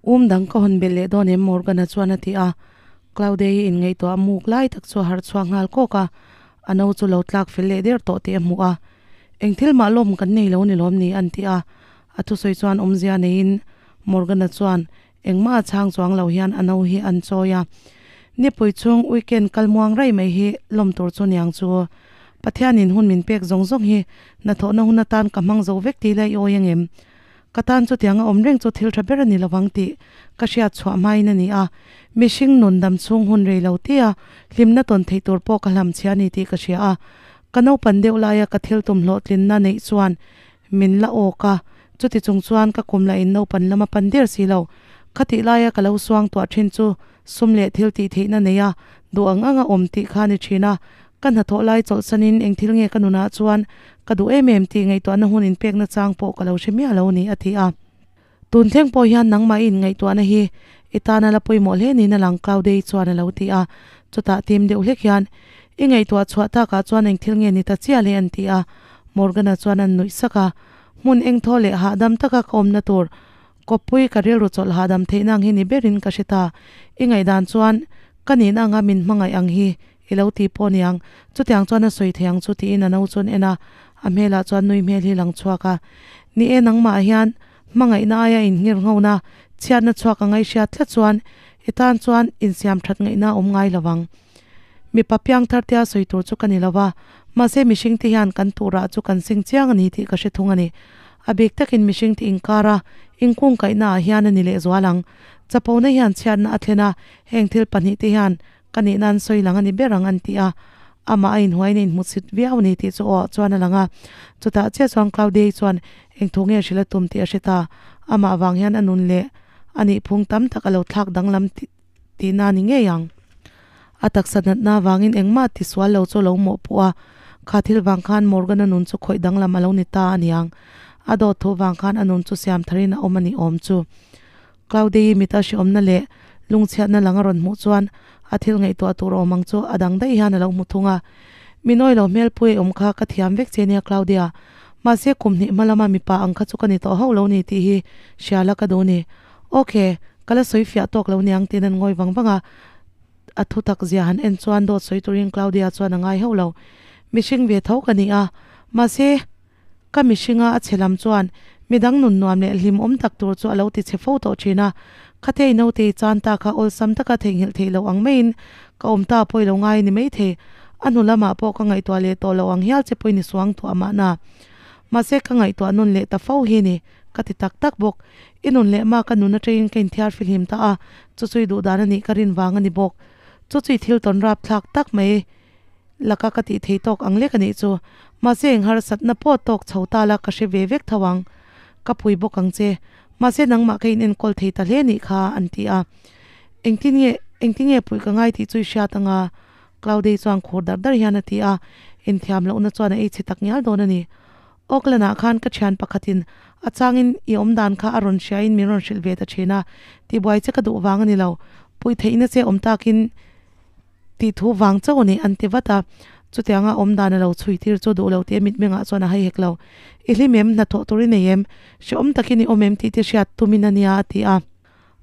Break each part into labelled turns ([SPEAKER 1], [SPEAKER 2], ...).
[SPEAKER 1] Um dang ka hawn belh leh dawn em? Morgan-a chuan a ti a. Claudia-i inngaihtuah a muk lai tak chu a harh chhuak nghal kawk a, a no chu lo tlak fel leh der tawh tih a hmuh a. Eng thil mah lawm kan nei lo ni lawm ni? an ti a. A thusawi chuan awmzia neiin Morgan-a chuan engmah a chhang chuang lo hian a no hi an chawi a. Nipui chhung weekend kal muang raih mai hi lawm tur chu niang chu. Pathianin hun min pek zawng zawng hi hnathawhna hun atan ka hmang zo vek tih la i awi angem? Ka tan chutianga awm reng chu thil tha ber a ni lovang tih ka hriat chhuah hmain a ni a, mihring nun dam chhung hun rei lo tia hlimna tawn theih tur pawh ka hlamchhia a ni tih ka hria a. Ka naupan deuh laia ka thil tum hlawhtlinna neih chuan min la awk a, chuti chung chuan ka kum lahin naupan lam a pan der si lo. Khatih laia ka lo suang tuah thin chu sum leh thil tih theihna nei a duh ang anga awm tih kha a ni thin a, Ka hnathawh lai chawlhsanin eng thil nge ka nunah chuan ka duh em em tih ngaihtuahna hun inpekna chang pawh ka lo hre miah lo ni, a ti a. Tun thleng pawh hian nangmah i inngaihtuahna hi i tana la pawimawh hle niin a lang, Claudia-i chuan a lo ti a. Chutah tim deuh hlek hian, I ngaihtuah chhuah takah chuan eng thil nge ni ta chiah le? an ti a. Morgan-a chuan an nuih sak a. Hmun engthaw leh hahdam taka ka awmna tur kawppui ka rilru chawlh hahdam theihna ang hi ni berin ka hre ta. I ngaihdan chuan ka nihna anga min hmangaih ang hi I lo ti pawh niang, chutiang chuan a sawi thei ang chu tiin a no chuan en a, a hmelah chuan nui hmel hi lang chhuak a. Ni e, nangmah hian hmangaihna aia inngir nghona, chhiatna chhuak a ngaihhriat tlat chuan i tan chuan insiam that ngaihna a awm ngai lo vang. Mipa piangthar tia sawi tur chu ka ni lo va, mahse mihring te hian kan turah chu kan sing chiang a ni tih ka hre thung a ni. A bik takin mihring te inkara inkungkaihna ah hian a ni lehzual ang. Chapona hian chhiatna a thlen a, heng thil pahnihte hian Ka nih nan sawi lang a ni ber ang an ti a, amah a inhuain a inhmuchhit viau a ni tih chu aw chuan a lang a. Chutah chiah chuan Claudia-i chuan eng thu nge hrilh a tum tih a hre ta. Amah vang hian a nun leh a nih phung tam tak a lo thlak danglam tihna a ni ngei ang. A taksa natna vangin engmah ti sual lo chu a lo mawhpuh a, kha thil vang khan Morgan-a nun chu khawih danglam a lo ni ta a niang. A dawt thu vang khan a nun chu siam tharin a awm a ni awm chu. Claudia-i mita hreawmna leh lungchhiatna lang a rawn hmuh chuan a thil ngaihtuah tur awm ang chu a dang daih hian a lo hmu thung a. Mi nawi lo hmel pui awm kha ka thiam vek che nia Claudia. Mahse kum hnih hma lama mipa ang kha chu ka ni tawh hauh lo ni tih hi hria la ka duh ni. Ok, ka la sawi fiah tawk lo niang tiin an ngawi vang vang a. A thu tak zia han en chuan dawt sawi turin Claudia chuan a ngai hauh lo. Mihring ve tho ka ni a, mahse. Ka mihringa a chhe lam chuan midang nun nuam leh hlim awm tak tur chu a lo ti chhe fo tawh thin a. Khatei nautei chan ta kha awlsam taka theihnghilh theih loh ang maiin ka awm ta pawh i lo ngai a ni maithei. A hnu lamah pawh ka ngaihtuah leh tawh loh ang hial che pawh i ni suang tuah mahna. Mahse ka ngaihtuah nun leh ta fo hi ni, ka ti tak tak bawk. I nun leh mah ka nun atangin ka inthiar fihlim ta a, chu chu i duh dan a nih ka rin vang a ni bawk. Chu chu i thil tawn rapthlak tak mai. Laka ka tih thei tawk ang lek a nih chu. Mahse eng harsatna pawh tawk chho ta la ka hre ve vek tho ang. Ka pui bawk ang che. Mahse nangmah ka inenkawl thei ta hle nih kha an ti a. Engtin nge engtin nge puih ka ngai tih chu i hriat anga Claudia chuan khur dar dar hian a ti a. Inthiam lohna chuan a ei chhe tak ngial dawn a ni. Auckland ah khan ka thian pakhatin a changin i awmdan kha a rawn hriain min rawn hrilh ve ta thin a. Tibuai che ka duh vang a ni lo. Puih theihna che awm takin Tih thu vang chauh a ni an ti vat a, chutianga awm dan a lo chhui tir chu duh lo tih a mitmengah chuan a hai hek lo. I hlim em? Hnathawh tur i nei em? Hrehawm takin i awm em tih te hriat tumin a nia a ti a.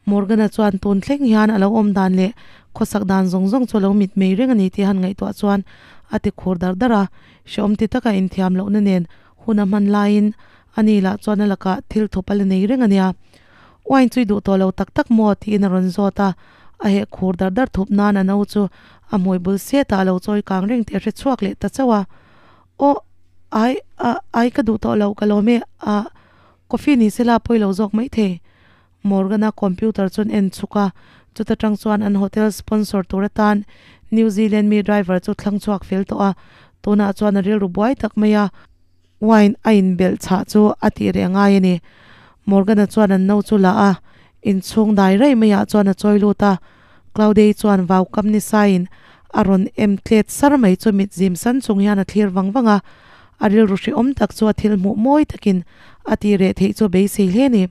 [SPEAKER 1] Morgan-a chuan tun thleng hian a lo awm dan leh khawsak dan zawng zawng chu a lo mitmei reng a ni tih a han ngaihtuah chuan a ti khur dar dar a. Hrehawm ti taka inthiam lohna nen hun a hman laiin ani lah chuan a lakah thil thup a la nei reng a nia. Wine chu i duh tawh lo tak tak maw? tiin a rawn zawt a. A heh khur dar dar thup nan a no chu a hmui bul set ah a lo chawi kang reng tih a hre chhuak leh ta chauh a. Aw, ai, a, ai ka duh tawh lo, ka lawm e, a, coffee ni sela a pawi lo zawk mai thei. Morgan-a computer chuan en chhuk a, chuta tang chuan an hotel sponsor tur atan New Zealand mi driver chu thlang chhuak fel tawh a, tunah chuan a rilru buai tak mai a. Wine a inbelh chhah chu a tih reh ngai a ni. Morgan-a chuan an no chu la a, inchhung dai raih maiah chuan a chawi lut a. Claudia-i chuan vau kam ni saiin a rawn em tlet sar mai chu mit zim san chung hian a thlir vang vang a. A rilru hrehawm tak chu a thil hmuh mawi takin a tih reh theih chu a beisei hle a ni.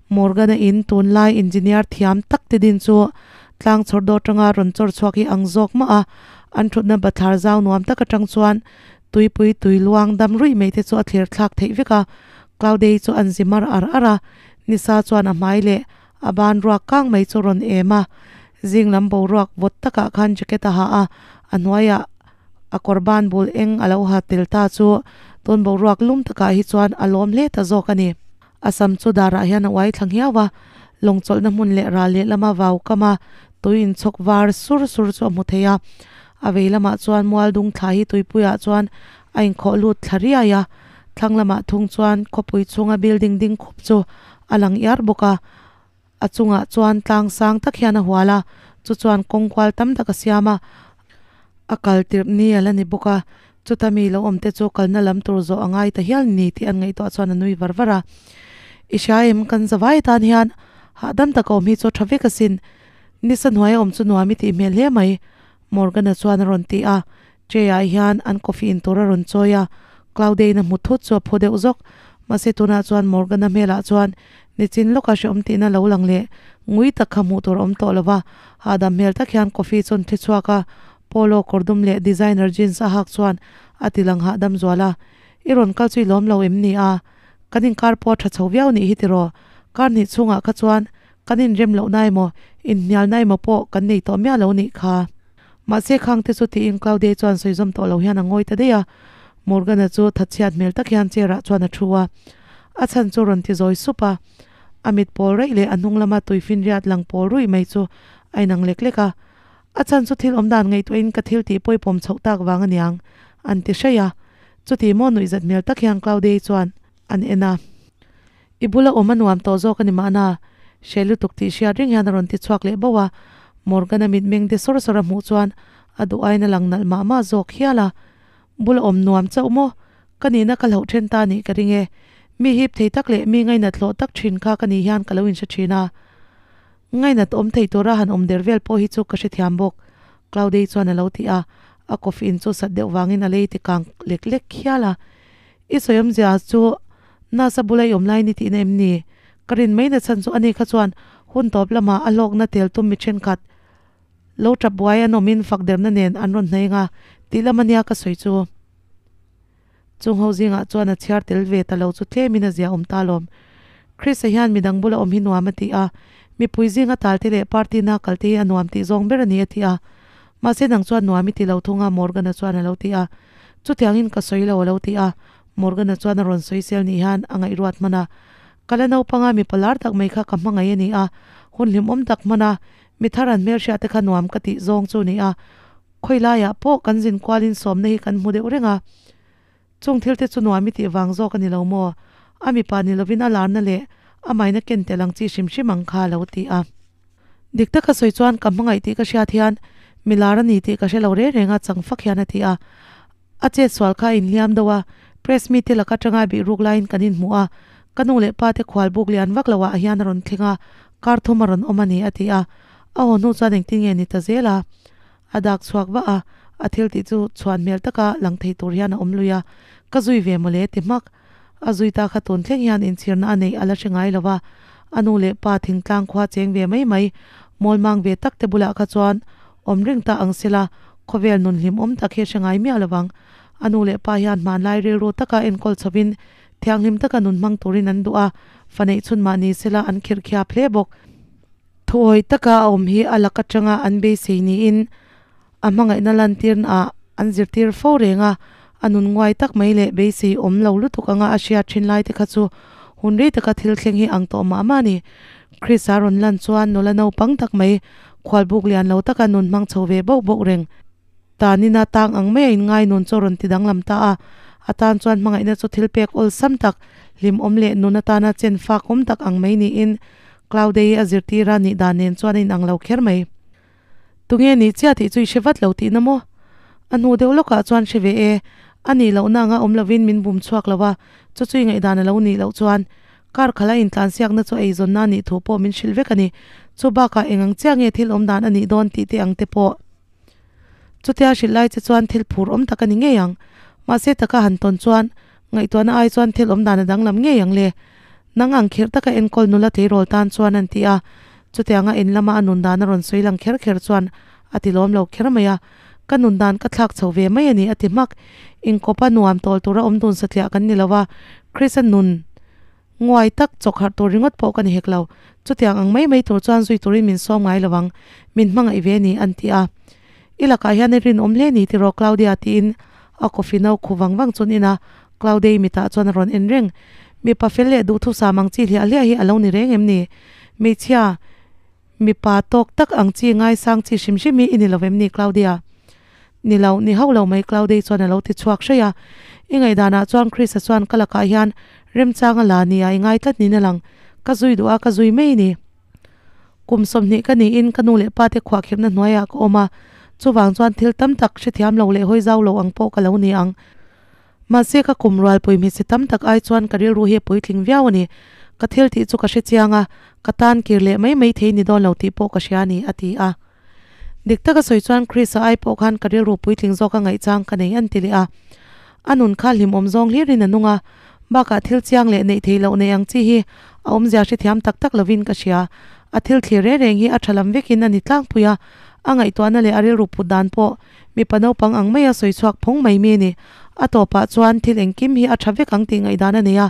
[SPEAKER 1] Morgan-a in tunlai engineer thiam tak te din chu tlang chhawr dawt atanga rawn chawr chhuak hi ang zawk mah a, an thutna bathlar zau nuam tak atang chuan Tuipui tui luang dam ruih mai te chu a thlir thlak theih vek a, Claudia-i chu an zi mar ar ar a, Nisa chuan a hmai leh A ban ruak kang mai chu rawn em a, zing lam boruak vawt takah khan jacket a ha a, a hnuaiah a kawr ban bul eng a lo ha tel ta chu tun boruak lum takah hi chuan a lawm hle ta zawk a ni. A sam chu darah hian a uai thla nghiau a, lawng chawlhna hmun leh ral lehlama vau kama tui inchhawk var sur sur chu a hmu thei a, a vei lamah chuan mual dung thla hi tuipuiah chuan a inkhawh lut thla riai a, thlang lamah thung chuan khawpui chhunga building ding khup chu a lang iar bawk a, a chungah chuan tlang sang tak hian a hual a, chu chuan kawng kual tam tak a siam a, a kal tirh ni a la ni bawk a, chuta mi lo awm te chu kalna lam tur zawh a ngai ta hial ni tih an ngaihtuah chuan a nui var var a, I hria em kan zavai tan hian hahdam taka awm hi chu tha vek asin, nisa hnuai a awm chu nuam i tih hmel hle mai, Morgan-a chuan a rawn ti a, Tray-ah hian an coffee in tur a rawn chawi a, Claude-in a hmu thut chu a phu deuh zawk. Mahse tunah chuan Morgan-a hmelah chuan nichin lawka hrehawm tihna lo lang leh ngui tak kha hmuh tur a awm tawh lo va, hahdam hmel tak hian coffee chu an thli chhuak a, polo kawr dum leh designer jeans a hak chuan a ti lang hahdam zual a. I rawn kal chu i lawm lo em ni a? Kan inkar pawh a tha chho viau nih hi tiraw? Kar hnih chhungah kha chuan kan inrem lohna emaw, inhnialna emaw pawh kan nei tawh miah lo nih kha. Mahse khang te chu tiin Claude chuan sawi zawm tawh lo hian a ngawi ta daih a, Morgan-a chu thatchhiat hmel tak hian chair ah chuan a thu a, a chhan chu rawn ti zawi sup a, a mit pawl raih leh a hnung lama tui finriat lang pawl ruih mai chu a inang lek lek a, a chhan chu thil awmdan ngaihtuahin ka thil tih pawipawm chhoh tak vang aniang an ti hraih a, chuti maw nuihzat hmel tak hian Claude chuan an en a. I bula awm a nuam tawh zawk a ni mahna, hre lutuk tih hriat reng hian a rawn ti chhuak leh bauh a, Morgan-a mitmeng de sawr sawr a hmuh chuan a duh aiin a lang nalh mah mah zawk hial a. Bula awm nuam chauh maw? Ka nihna ka hlauh then ta nih ka ring e. Mi hip thei tak leh mi ngainat hlawh tak thin kha ka nih hian ka lo inhre thin a. Ngainat awm thei tura han awm der vel pawh hi chu ka hrethiam bawk, Claude-i chuan a lo ti a, a coffee in chu sat deuh vangin a lei ti kang lek lek hial a. I sawiawmzia chu nasa bula i awm lai ni tihna em ni? Ka rin mai na chhan chu ani kha chuan hun tawp lamah a hlawkna tel tum mi thenkhat lo tap buai an awmin fak derna nen an rawn hnaih anga tih lam ania ka sawi chu. Chung ho zingah chuan a chhiar tel ve ta lo chu tlemin a zia awm ta alawm. Chris-a hian midang bula awm hi nuam a ti a, mipui zinga talte leh party na kalte hi a nuam tih zawng ber a ni a ti a. Mahse nang chuan nuam i ti lo thung a Morgan-a chuan a lo ti a. Chutiangin ka sawi lo a lo ti a, Morgan-a chuan a rawn sawi sel nih hian a ngaihruat hman a. Ka la naupanga mipa lar tak mai kha ka hmangaih a ni a, hun hlimawm tak hman a, mi thar an hmelhriat te kha nuam ka tih zawng chu ni a, khawi laiah pawh kan zin kualin sawmna hi kan hmu deuh reng a. Chung thil te chu nuam i tih vang zawk a ni lo maw? A mipa ni lovin a larna leh a maina ken tel ang chi hrim hrim ang kha a lo ti a. Dik taka sawi chuan ka hmangaih tih ka hriat hian mi lar a ni tih ka hre lo reng reng a chang fak hian a ti a. A chet sual kha a inhliam deuh a, press mite laka tanga bih ruk laiin kan inhmu a, ka nu leh pa te khual buk lian vak loah hian a rawn thleng a, kar thum a rawn awm a ni a ti a. A haw hnu chuan engtin nge ni ta zel a? A dak chhuak vah a, a thil tih chu chhuan hmel taka lang thei tur hian a awm lui a, ka zui ve mawle ti hmak. A zui ta kha tun thleng hian inchhirna a neih a la hre ngai lo va, a nu leh pa thingtlang khua cheng ve mai mai, mawlmang ve tak te bulah kha chuan awm reng ta ang sela, khawvel nun hlimawm tak hi a hre ngai miah lo vang. A nu leh pa hian hmanlai rilru taka enkawl chhovin thianghlim taka nun hmang turin an duh a, fa neih chhun mah ni sela an khirh khiap hle bawk. Thuawi taka a awm hi a lak atanga an beisei niin a hmangaihna lantirnaah an zirtir fo reng a, a nun nguai tak mai leh beisei awm lo lutuk anga a hriat thin lai te kha chu hun rei taka thil thleng hi ang tawh mah mah a ni. Chris-a rawn lan chuan nula naupang tak mai khualbuk lian lo taka nun hmang chho ve bauh bauh reng. Tanina tang ang mai a inngai nun chu a rawn ti danglam ta a, a tan chuan hmangaihna chu thil pek awlsam tak, hlimawm leh nun atana chen fak awm tak ang mai niin Claude-i a zirtir a nih dan nen chuan a inang lo kher mai. Tunge nih chiah tih chu i hre vat lo tihna maw? A hnu deuh lawkah chuan hre ve e, a nih lohna anga awm lovin min bum chhuak lo a, chu chu i ngaihdan a lo nih loh chuan kar khala intlansiakna chu eizawnna a nih thu pawh min hrilh vek a ni. Chu bakah eng ang chiah nge thil awm dan a nih dawn tih te ang te pawh. Chutia hrilh lai che chuan thil phur awm tak a ni ngei ang. Mahse taka han tawn chuan ngaihtuahna ai chuan thil awm dan a danglam ngei ang le. Nang ang khirh taka enkawl nula tleirawl tan chuan an ti a. Chutianga in lama a nun dan a rawn sawi lang kher kher chuan a ti lawm lo kher mai a. Ka nun dan ka thlak chho ve mai a ni a ti hmak. Inkawpa nuam tawl tura awm dun satliah kan ni lo a, Chris-a nun. Nguai tak chawk harh tur ringawt pawh ka ni hek lo. Chutiang ang mai mai tur chuan zui turin min sawm ngai lo ang. Min hmangaih ve ni, an ti a. I lakah hian i rinawm hle ni tiraw Claudia tiin a coffee no khu vang vang chun in a Claudia-i mitah chuan a rawn en reng. Mipa fel leh duhthusam ang chi hliah hliah hi a lo ni reng em ni? Hmeichhia, mipa tawk tak ang chi ngaisang chi hrim hrim hi i ni lo em ni Claudia? Ni lo, ni hauh lo mai Claudia-i chuan a lo ti chhuak hraih a. I ngaihdanah chuan Chris-a chuan ka lakah hian remchang a la ni a i ngai tlat niin a lang. Ka zui duh a, ka zui mai ni. Kum 20 ka niin ka nu leh pa te khuahkhirhna hnuaiah ka awm a, chuvang chuan thil tam tak hrethiam lo leh hawi zau lo ang pawh ka lo ni ang. Mahse ka kum rualpui hmeichhe tam tak ai chuan ka rilru hi a puitling viau a ni. Ka thil tih chu ka hre chiang a, ka tan kir leh mai mai thei ni dawn lo tih pawh ka hria a ni, a ti a. Dik taka sawi chuan Chris-a ai pawh khan ka rilru puitling zawk a ngaihchang ka nei an ti leh a. A nun kha hlimawm zawng hlirin a nung a, bakah thil chiang leh neih theih loh nei ang chi hi a awmzia hrethiam tak tak lovin ka hria. A thil thlir reng reng hi a tha lam vekin a ni tlangpui a, a ngaihtuahna leh a rilru put dan pawh mipa naupang ang maia sawi chhuak phawng mai mi a ni. A tawpah chuan thil engkim hi a tha vek ang tih ngaihdan a nei a,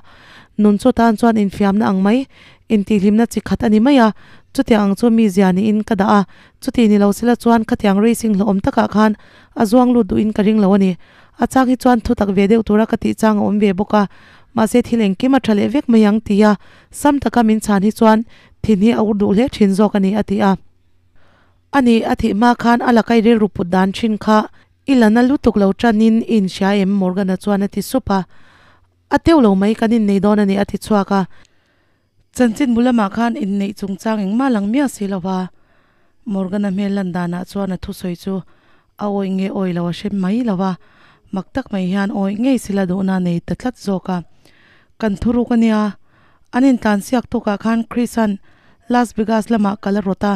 [SPEAKER 1] nun chu tan chuan infiamna ang mai Intihhlimna chi khat a ni mai a, chutiang ang chu mi zia niin ka dah a, chuti ni lo sela chuan khatiang racing hlauhawm takah khan a zuang lut duhin ka ring lo a ni. A chang hi chuan thutak ve deuh tura ka tih chang a awm ve bawk a, mahse thil engkim a tha leh vek mai ang tia sam taka min chhan hi chuan thin hi a ur duh hle thin zawk a ni, a ti a. A ni, a thih hma khan a lakai rilru put dan thin kha i la na lutuk lo tanin i inhria em? Morgan-a chuan a ti sup a. A teuh lo mai kan innei dawn a ni a ti chhuak a. Chanchin bu lamah khan inneih chungchang engmah lang miah si lo va, Morgan-a hmel lan danah chuan a thusawi chu a awih nge awih lo a hre mai lo va, mak tak mai hian awih ngei sila duhna a nei ta tlat zawk a. Kan thuruk a nia, an intlansiak tukah khan Chris-a'n Las Vegas lamah kal a rawt a,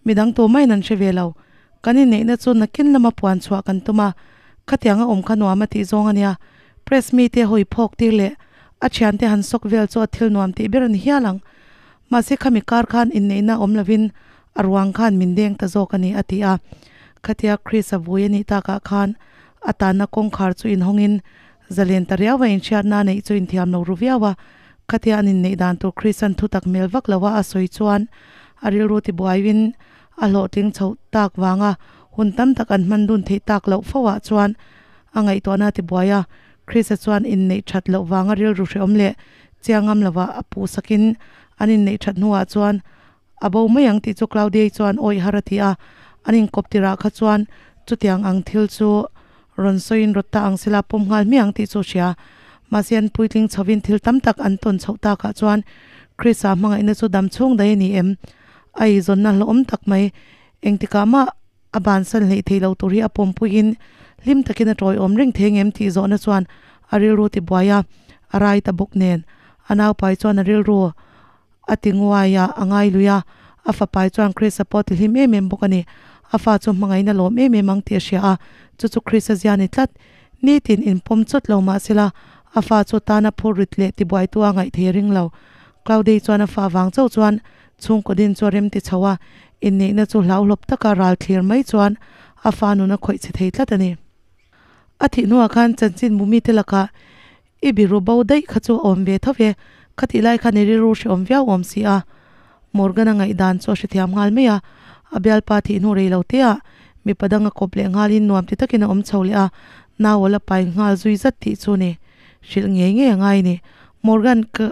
[SPEAKER 1] midang tu maiin an hre ve lo. Kan inneihna chu nakin lama puan chhuah kan tum a, khatiang a awm kha nuam a tih zawng a nia. Press mite hawi phawk tir leh a thiante han sawk vel chu a thil nuam tih ber a ni hial ang. Mahse khami kar khan inneihna awm lovin a ruang khan min deng ta zawk a ni a ti a. Khatia Chris a vui a nih takah khan a tanna kawngkhar chu inhawngin zalen ta riau a inhriatna a neih chu inthiam lo ru viau a. Khatia an inneih dan tur Chris an thutak hmel vak lo a a sawi chuan a rilru tibuaiin a hlawhtling chhoh tak vanga hun tam tak an hman dun theih tak loh fo ah chuan a ngaihtuahna a tibuai a, Chris-a chuan inneih that loh vanga rilru hrehawm leh chiang ngam lovah a puh sakin an inneih that hnuah chuan a bo mai ang tih chu Claudia-i chuan awih har a ti a, an inkawp tirah kha chuan chutiang ang thil chu rawn sawiin rawt ta ang sela pawm nghal hmiah ang tih chu a hria. Mahse an puitling chhovin thil tam tak an tawn chhoh takah chuan Chris-a hmangaihna chu dam chhung daih a ni em? A eizawnna hlauhawm tak mai engtikah mah A bansan hleih theih loh tur hi a pawmpuiin hlim takin a tawiawm reng thei ngem tih zawhna chuan a rilru ti buai a, a rai ta bawk nen. A naupai chuan a rilru a ti nguai a, a ngai lui a, a fapai chuan Chris-a pawh a ti hlim em em bawk a ni. A fa chu hmangaihna lawm em em ang tih a hria a, chu chu Chris-a zia ni tlat. Nitin inpawm chawt lo mah sela, a fa chu tana phur rit leh tibuaitu a ngaih thei a ring lo. Claudia-i chuan a fa vang chauh chuan Chhungkaw din chu a rem ti chho a, inneihna chu hlauhlawp taka ral thlir mai chuan a fa nun a khawih chhe thei tlat a ni. A thih hnuah khan chanchin mumite lakah i biru bo daih kha chu a awm ve tho ve, khatih lai khan i rilru hrehawm viau awm si a. Morgan-a ngaihdan chu a hrethiam nghal mai a, a bialpa thih hnu rei lo te ah mipa dang a kawp leh nghalin nuam ti takin a awm chho leh a, nau a la pai nghal zui zat tih chu ni. Hrilh ngei ngei a ngai ni. Morgan ka.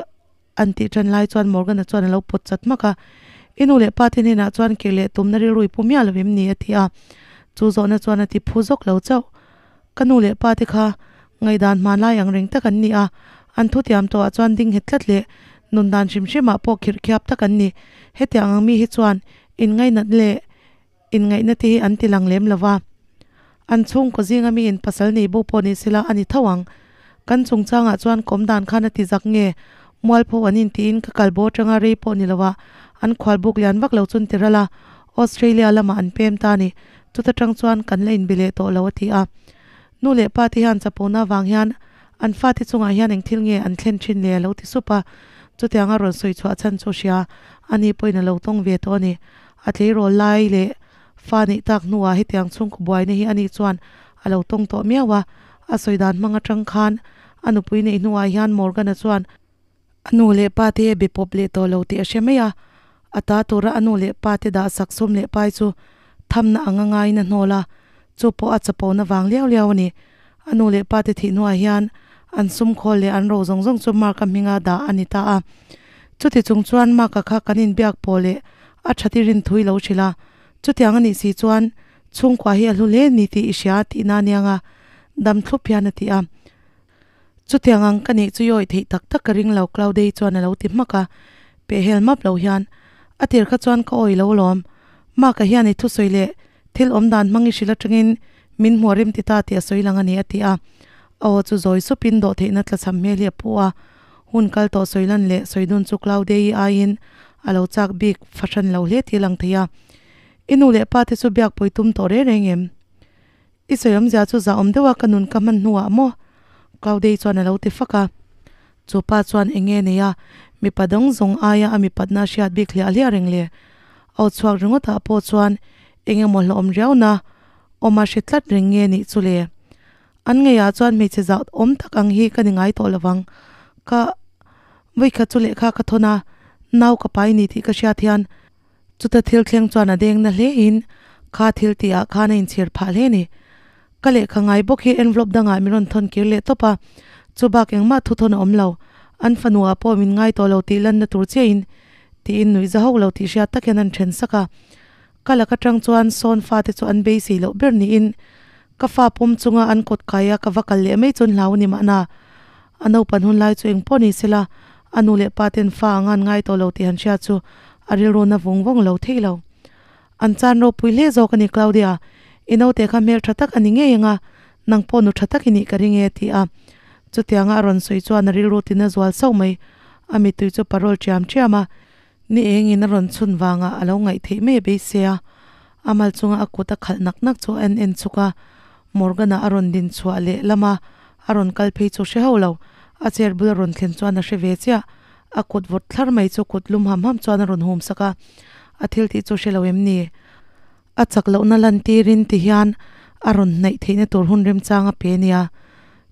[SPEAKER 1] An tih ṭan lai chuan Morgan-a chuan a lo pawt chat hmak a, I nu leh pa te hnenah chuan kir leh tumna rilru i pu miah lo em ni? a ti a. Chu zawhna chuan a ti phu zawk lo chauh. Ka nu leh pa te kha ngaihdan hmanlai ang reng tak an ni a, an thutiam tawhah chuan ding nghet tlat leh nun dan hrim hrimah pawh khirh khiap tak an ni. Hetiang ang mi hi chuan inngainat leh inngaihna te hi an ti lang lem lo va. An chhungkaw zinga miin pasal nei bo pawh ni sela a ni tho ang. Kan chungchangah chuan kawm dan khan a ti zak nge, mualpho an intiin ka kal bo atanga rei pawh ni lo a, an khual buk lian vak lo chun ti ral a, Australia lamah an pem ta ni. Chuta tang chuan kan la inbe leh tawh lo a ti a. Nu leh pa te hian chapona vang hian an fate chungah hian eng thil nge an thlen thin le a lo ti sup a. Chutianga rawn sawi chhuah chhan chu hria, ani pawhin a lo tawng ve tawh a ni. A tleirawl lai leh fa neih tak hnuah hetiang chhungkaw buaina hi ani chuan a lo tawng tawh miau a, a sawi dan hmang atang khan a nupui neih hnuah hian Morgan-a chuan A nu leh pa te a be pawp leh tawh lo tih a hre mai a, a ta tura a nu leh pa te dah sak sum leh pai chu thamna anga ngaiin a hnawl a, chu pawh a chapona vang liau liau a ni. A nu leh pa te thih hnuah hian an sum khawl leh an ro zawng zawng chu Mark-a hminga dah a ni ta a. Chuti chung chuan Mark-a kha kan inbiak pawh leh a that i rinthui lo hrilh a, chutiang a nih si chuan chhungkua hi a hlu hle ni tih i hria tihna aniang a, dam thlup hian a ti a. Chutiang ang ka nih chu i awih theih tak tak ka ring lo Claudei chuan a lo ti hmak a, pehhel map lo hian a tir kha chuan ka awih lo lawm. Mark-a hian i thusawi leh thil awm dan hmang i hrilh atangin min hmuh a rim ti ta tih a sawi lang a ni a ti a. A aw chu zawi supin dawhtheihna tlachham hmel hi a pu a, hun kal tawh sawi lan leh sawi dun chu Claudei aiin a lo chak bik fahran lo hle tih a lang thei a. I nu leh pa te chu biak pawi tum tawh reng reng em? I sawi awmzia chu zah awm deuh a ka nun ka hman hnuah maw? Claudei chuan a lo ti fak a. Chu pa chuan eng nge nei a, mipa dang zawng aia a mipatna a hriat bik hliah hliah reng le. A aw chhuak ringawtah pawh chuan eng emaw hlauhawm riauna awm a hre tlat reng nge nih chu le. An ngeiah chuan hmeichhe zah awm tak ang hi ka ni ngai tawh lovang. Ka vawikhat chu lehkha ka thawn a, nau ka pai ni tih ka hriat hian Chuta thil thleng chuan a deng na hle in kha thil tih ah khan a inchhir phah hle ni. Ka lehkha ngai bawk hi envelope dangah min rawn thawn kir leh tawp a, chu bak engmah thu thawn a awm lo. An fanu ah pawh min ngai tawh lo tih lanna tur chiah in tiin nuih za hauh lo tih hriat tak hian an then sak a. Ka lak atang chuan sawn fate chu an beisei loh ber niin ka fa pawm chunga an kawt kai a ka va kal leh mai chuan hlau a ni mahna. A naupan hun lai chu eng pawh ni sela, a nu leh pa ten fa anga an ngai tawh lo tih han hria chu a rilru na vawng vawng lo thei lo. An chan ropui hle zawk a ni Claudia, i naute kha hmel tha tak a ni ngei ang a, nang pawh nu tha tak i nih ka ring e a ti a. Chutianga a rawn sawi chuan a rilru tina zual sauh mai, a mittui chu parol ṭiam ṭiam a, ni engin a rawn chhun vangah a lo ngaih theih mai a beisei a, a mal chunga a kut a khalh nak nak chu a en en chuk a, Morgan-a a rawn din chhuah leh lama a rawn kal phei chu hre hauh lo, a chair bul a rawn thlen chuan a hre ve chiah, a kut vawt thlar mai chu kut lum ham ham chuan a rawn hum sak a, a thil tih chu hre lo em ni? A chak lohna lantirin ti hian a rawn hnaih theihna tur hun remchang a pe nia.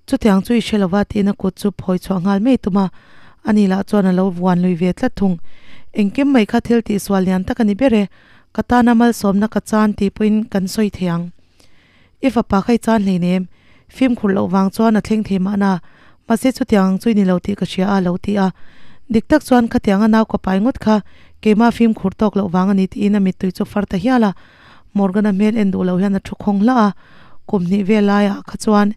[SPEAKER 1] Chutiang chu i hre lova tiin a kut chu phawi chhuah nghal mai tum a, ani lah chuan a lo vuan lui ve tlat thung. Engkim mai kha thil tihsual lian tak a ni ber e, ka tana malsawmna ka chan tih pawhin kan sawi thei ang. I fapa kha i chan hleinem, fimkhur loh vang chuan a thleng thei mahna, mahse chutiang ang chu i ni lo tih ka hria a, a lo ti a. Dik tak chuan khatianga nau ka pai ngawt kha keimah fimkhur tawk loh vang a ni tiin a mittui chu far ta hial a. Morgan-a hmel en duh lo hian a thu khawng hlah a, kum hnih vel laiah kha chuan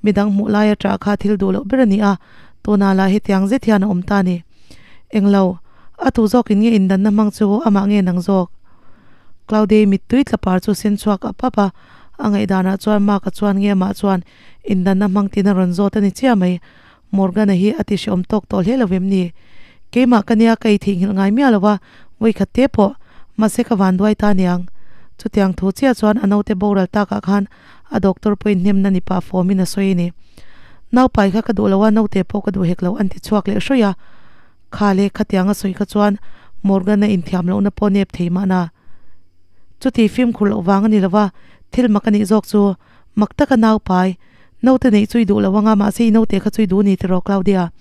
[SPEAKER 1] midang hmuh laia ṭah kha thil duh loh ber a ni a, tunah lah hetiang zet hian a awm ta a ni. Englo, a tu zawkin nge indanna hmang chu amah nge nang zawk? Claudia-i mittui tla par chu sen chhuak ap ap a, a ngaihdanah chuan Mark-a chuan nge amah chuan indanna hmang tiin a rawn zawt a ni chiah mai. Morgan-a hi a ti hrehawm tawk tawh hle lo vem ni? Keimah ka nia ka ei theihnghilh ngai miah lo a, vawikhat te pawh, mahse ka van duai ta aniang. Chutiang thu chiah chuan a naute boral takah khan a doctor pawhin hnemna ni pah fawmin a sawi a ni. Naupai kha ka duh lo a, naute pawh ka duh hek lo an ti chhuak leh hrawih a. Kha le khatiang a sawi kha chuan Morgan-a inthiam lohna pawh nep thei mahna. Chuti fimkhur loh vang a ni lo va, thil mak a nih zawk chu. Mak taka naupai, naute neih chu i duh lo anga mahse i naute kha chu i duh ni tiraw Claudia?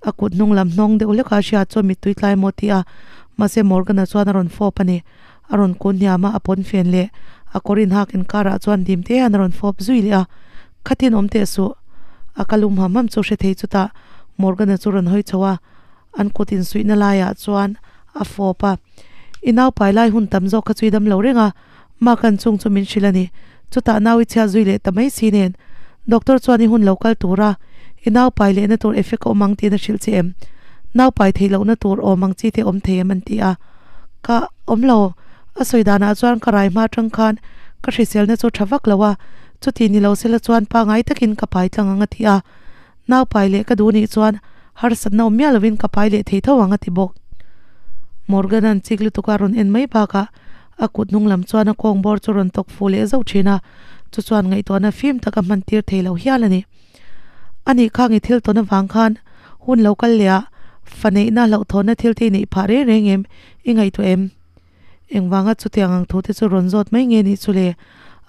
[SPEAKER 1] A kut hnung lam hnawng deuh hlek a hriat chuan mittui tlai maw ti a, mahse Morgan-a chuan a rawn fawp a ni. A rawn kun hniam a, a pawn fen leh a kawr inhak inkarah chuan dim te hian a rawn fawp zui leh a, Khatin awm teh suh. A ka lum ham ham chu hre thei chutah Morgan-a chu rawn hawi chho a, an kut insuihna laiah chuan a fawp a. I naupai lai hun tam zawk kha chu i dam lo reng a, Mark-a'n chung chu min hrilh a ni. Chutah nau i chhiat zui leh ta mai si nen. Doctor chuan i hun lo kal tura i nau pai lehna tur effect a awm ang tiin a hrilh che em? Nau pai theih lohna tur awm ang chi te awm thei em an ti a. Ka awm lo. A sawi danah chuan ka rai hma atang khan ka hriselna chu tha vak lo a, chuti ni lo sela chuan pangai takin ka pai tlang ang a ti a. Nau pai leh ka duh nih chuan harsatna awm miah lovin ka pai leh thei tho ang a ti bawk. Morgan-a'n chik lutuk a rawn en mai bakah A kut hnung lam chuan a kawng bawr chu rawn tawk fuh leh zauh thin a, chu chuan ngaihtuahna fim tak a hman tir thei lo hial a ni. A nih khang i thil tawn avang khan hun lo kal leh ah fa neihna hlauhthawnna thil te i neih phah reng reng em i ngaihtuah em? Engvanga chutiang ang thu te chu rawn zawt mai nge nih chu le?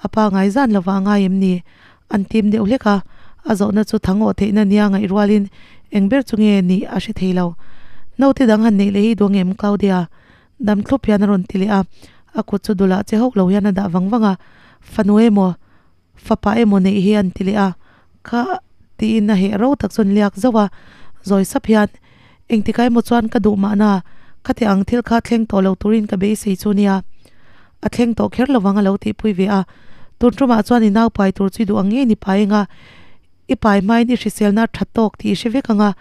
[SPEAKER 1] A pa ngaizan lova a ngai em ni? An tim deuh hlek a, a zawhna chu thangawh theihna nia ngaih rualin Eng ber chu nge nih a hre thei lo. Naute dang han neih leh hi duang em Claudia? Dam thlup hian a rawn ti leh a, a kut chu dulah che hauh lo hian a dah vang vang a, Fanu emaw, fapa emaw neih hi an ti leh a, kha tiin a heh ro tak chuan liak zauh a, zawi sap hian, Engtikah emaw chuan ka duh mahna, khati ang thil kha thleng tawh lo turin ka beisei chu nia. A thleng tawh kher lovang a lo tihpui ve a, tun tumah chuan i nau pai tur chu i duh ang ngei ni pai anga, I pai hmain i hriselna tha tawk tih i hre vek ang a,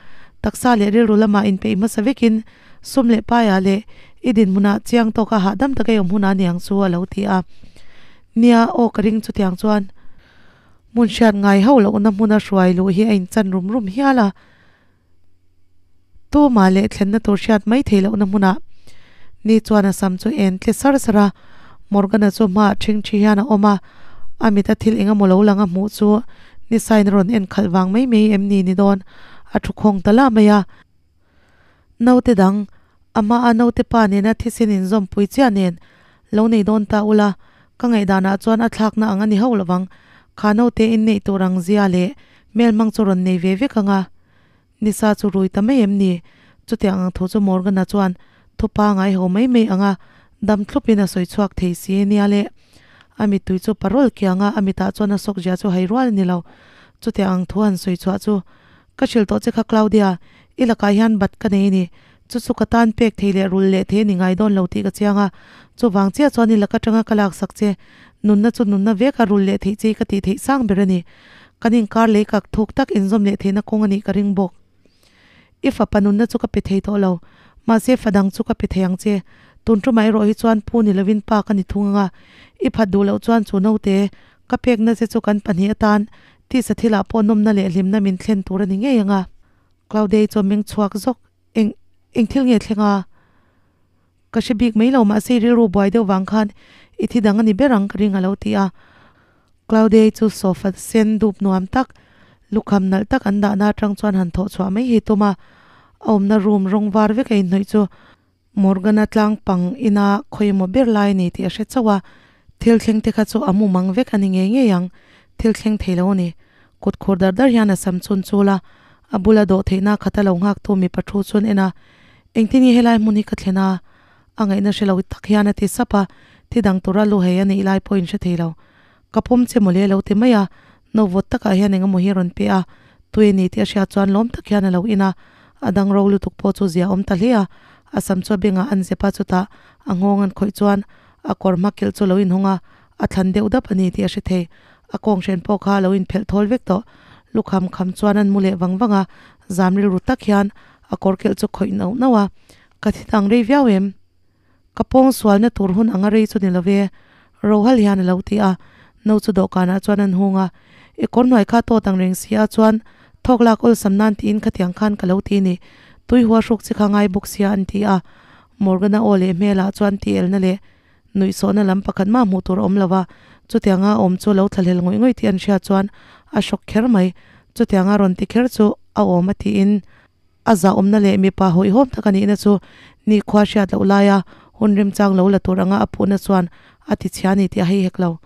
[SPEAKER 1] taksa leh rilru lamah inpeih hmasa vekin sum leh paiah leh i dinhmunah chiang tawka hahdam taka i awm hunah aniang chu a lo ti a. Nia, aw ka ring chutiang chuan hmun hriat ngai hauh lohna hmuna hruai luh hi a inchan rum rum hial a. Tumah leh thlenna tur hriat mai theih lohna hmunah ni chuan a sam chu en tle sar sar a, Morgan-a chu hmaah ṭhingṭhi hian a awm a, a mita thil eng emaw lo lang a hmuh chu ni sain a rawn en khalh vang mai mai em ni ni dawn a thu khawng ta lah mai a. Naute dang, amah a naute pa nena thisen inzawmpui chiah nen lo nei dawn ta ula, ka ngaihdanah chuan a thlakna ang a ni hauh lovang, kha naute inneih tur ang zia leh hmelhmang chu rawn nei ve vek ang a. Nisa chu rui ta mai em ni? Chutiang ang thu chu Morgan-a chuan thupa ngai ho mai mai anga dam thlupin a sawi chhuak thei si nia le. A mittui chu parol kianga a mitah chuan a sawk zia chu hai rual a ni lo. Chutiang ang thu han sawi chhuah chu ka hrilh tawh che kha Claudia, i lakah hian bat ka nei a ni. Chu chu ka tan pek thei leh rul leh thei a ni ngai dawn lo tih ka chiang a. Chuvang chiah chuan i lak atanga ka laksak che nunna chu nunna veka rul leh theih che hi ka tih theih sang ber a ni. Kan inkar lei kak thuk tak inzawm leh theihna kawng a nih ka ring bawk. I fapa nunna chu ka pe thei tawh lo, mahse fa dang chu ka pe thei ang che. Tun tumah erawh hi chuan pu ni lovin pa ka ni thung anga, i phat duh loh chuan chu naute ka pekna che chu kan pahnih atan tisa thilah pawh nawmna leh hlimna min thlen tur a ni ngei anga. Claudei chu a meng chhuak zawk, Eng, eng thil nge thleng a? Ka hre bik mai lo, mahse i rilru buai deuh vang khan i thi dang a ni ber ang ka ring a lo ti a. Claudei chu sofa sen dup nuam tak, lukham nalh tak an dahna atang chuan han thawh chhuah mai hi tum a, a awmna room rawng var vek a inhnawih chu Morgan-a tlang pang ina khawi emaw ber lai a ni tih a hre chauh a, thil thleng te kha chu a mu mang vek a ni ngei ngei ang, thil thleng thei lo a ni. Kut khur dar dar hian a sam chun chul a, a bula dawh theihna khata lo nghaktu mipa thu chuan en a, Engtin nge helai hmun hi ka thlen a? A ngaihna hre lo tak hian a ti sap a, thi dang tura lu hei a nih lai pawhin hre thei lo. Ka pawm che mawle a lo ti mai a, no vawt takah hian eng emaw hi a rawn pe a, tui a ni tih a hriat chuan lawm tak hian a lo in a, a dang ro lutuk pawh chu zia awm ta hle a, a sam chu a bengah an zep a chutah a nghawng an khawih chuan a kawr hma kilh chu lo inhawng a, a thlan deuh dap a ni tih a hre thei. A kawnghren pawh kha a lo inphelh thawl vek tawh. Lukham kham chuan an mu leh vang vang a, zam rilru tak hian a kawr kilh chu khawih nauh nauh a, Ka thi dang rei viau em? Ka pawng sualna tur hun anga rei chu ni lo ve, Rohal hian a lo ti a, no chu dawhkanah chuan an hung a, I kawr hnuai kha tawt ang reng si a chuan thawk lak awlsam nan tiin khatiang khan ka lo ti ni, tui hua hruk chi kha ngai bawk sia an ti a, Morgan-a aw leh hmelah chuan ti elna leh nuihsawhna lam pakhat mah hmuh tur a awm lo va, chutianga awm chu lo thlahlel ngawih ngawih tih an hriat chuan a hrawk kher mai, chutianga rawn ti kher chu a awm a tiin a zahawmna leh mipa hawihhawm tak a nihna chu nikhua hriat loh laia hun remchang lo la tur anga a phuhna chuan a ti chhia a ni tih a hei hek lo.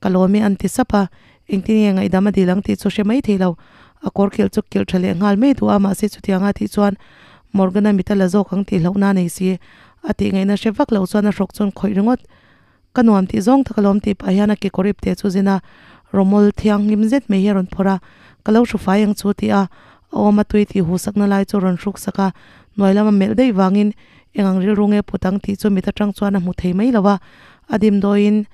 [SPEAKER 1] Ka lawm e an ti sap a, engtin nge ngaihdam a dil ang tih chu hre mai thei lo. A kawr kilh chu kilh tha leh nghal mai duh a, mahse chutianga tih chuan Morgan-a mit a la zawk ang tih hlauhna a nei si. A tih ngaihna hre vak loh chuan a hrawk chuan khawih ringawt. Ka nuam tih zawng tak alawm tih pah hian a kekawr ip teh chu zin a, rawmawl thianghlim zet mai hi a rawn phawrh a, ka lo hru fai ang chu tih a, a awm a tui tih huhsakna lai chu a rawn hruk sak a, hnuai lama melh daih vangin eng ang rilru nge put ang tih chu mit atang chuan a hmu thei mai lo a, a dimdawiin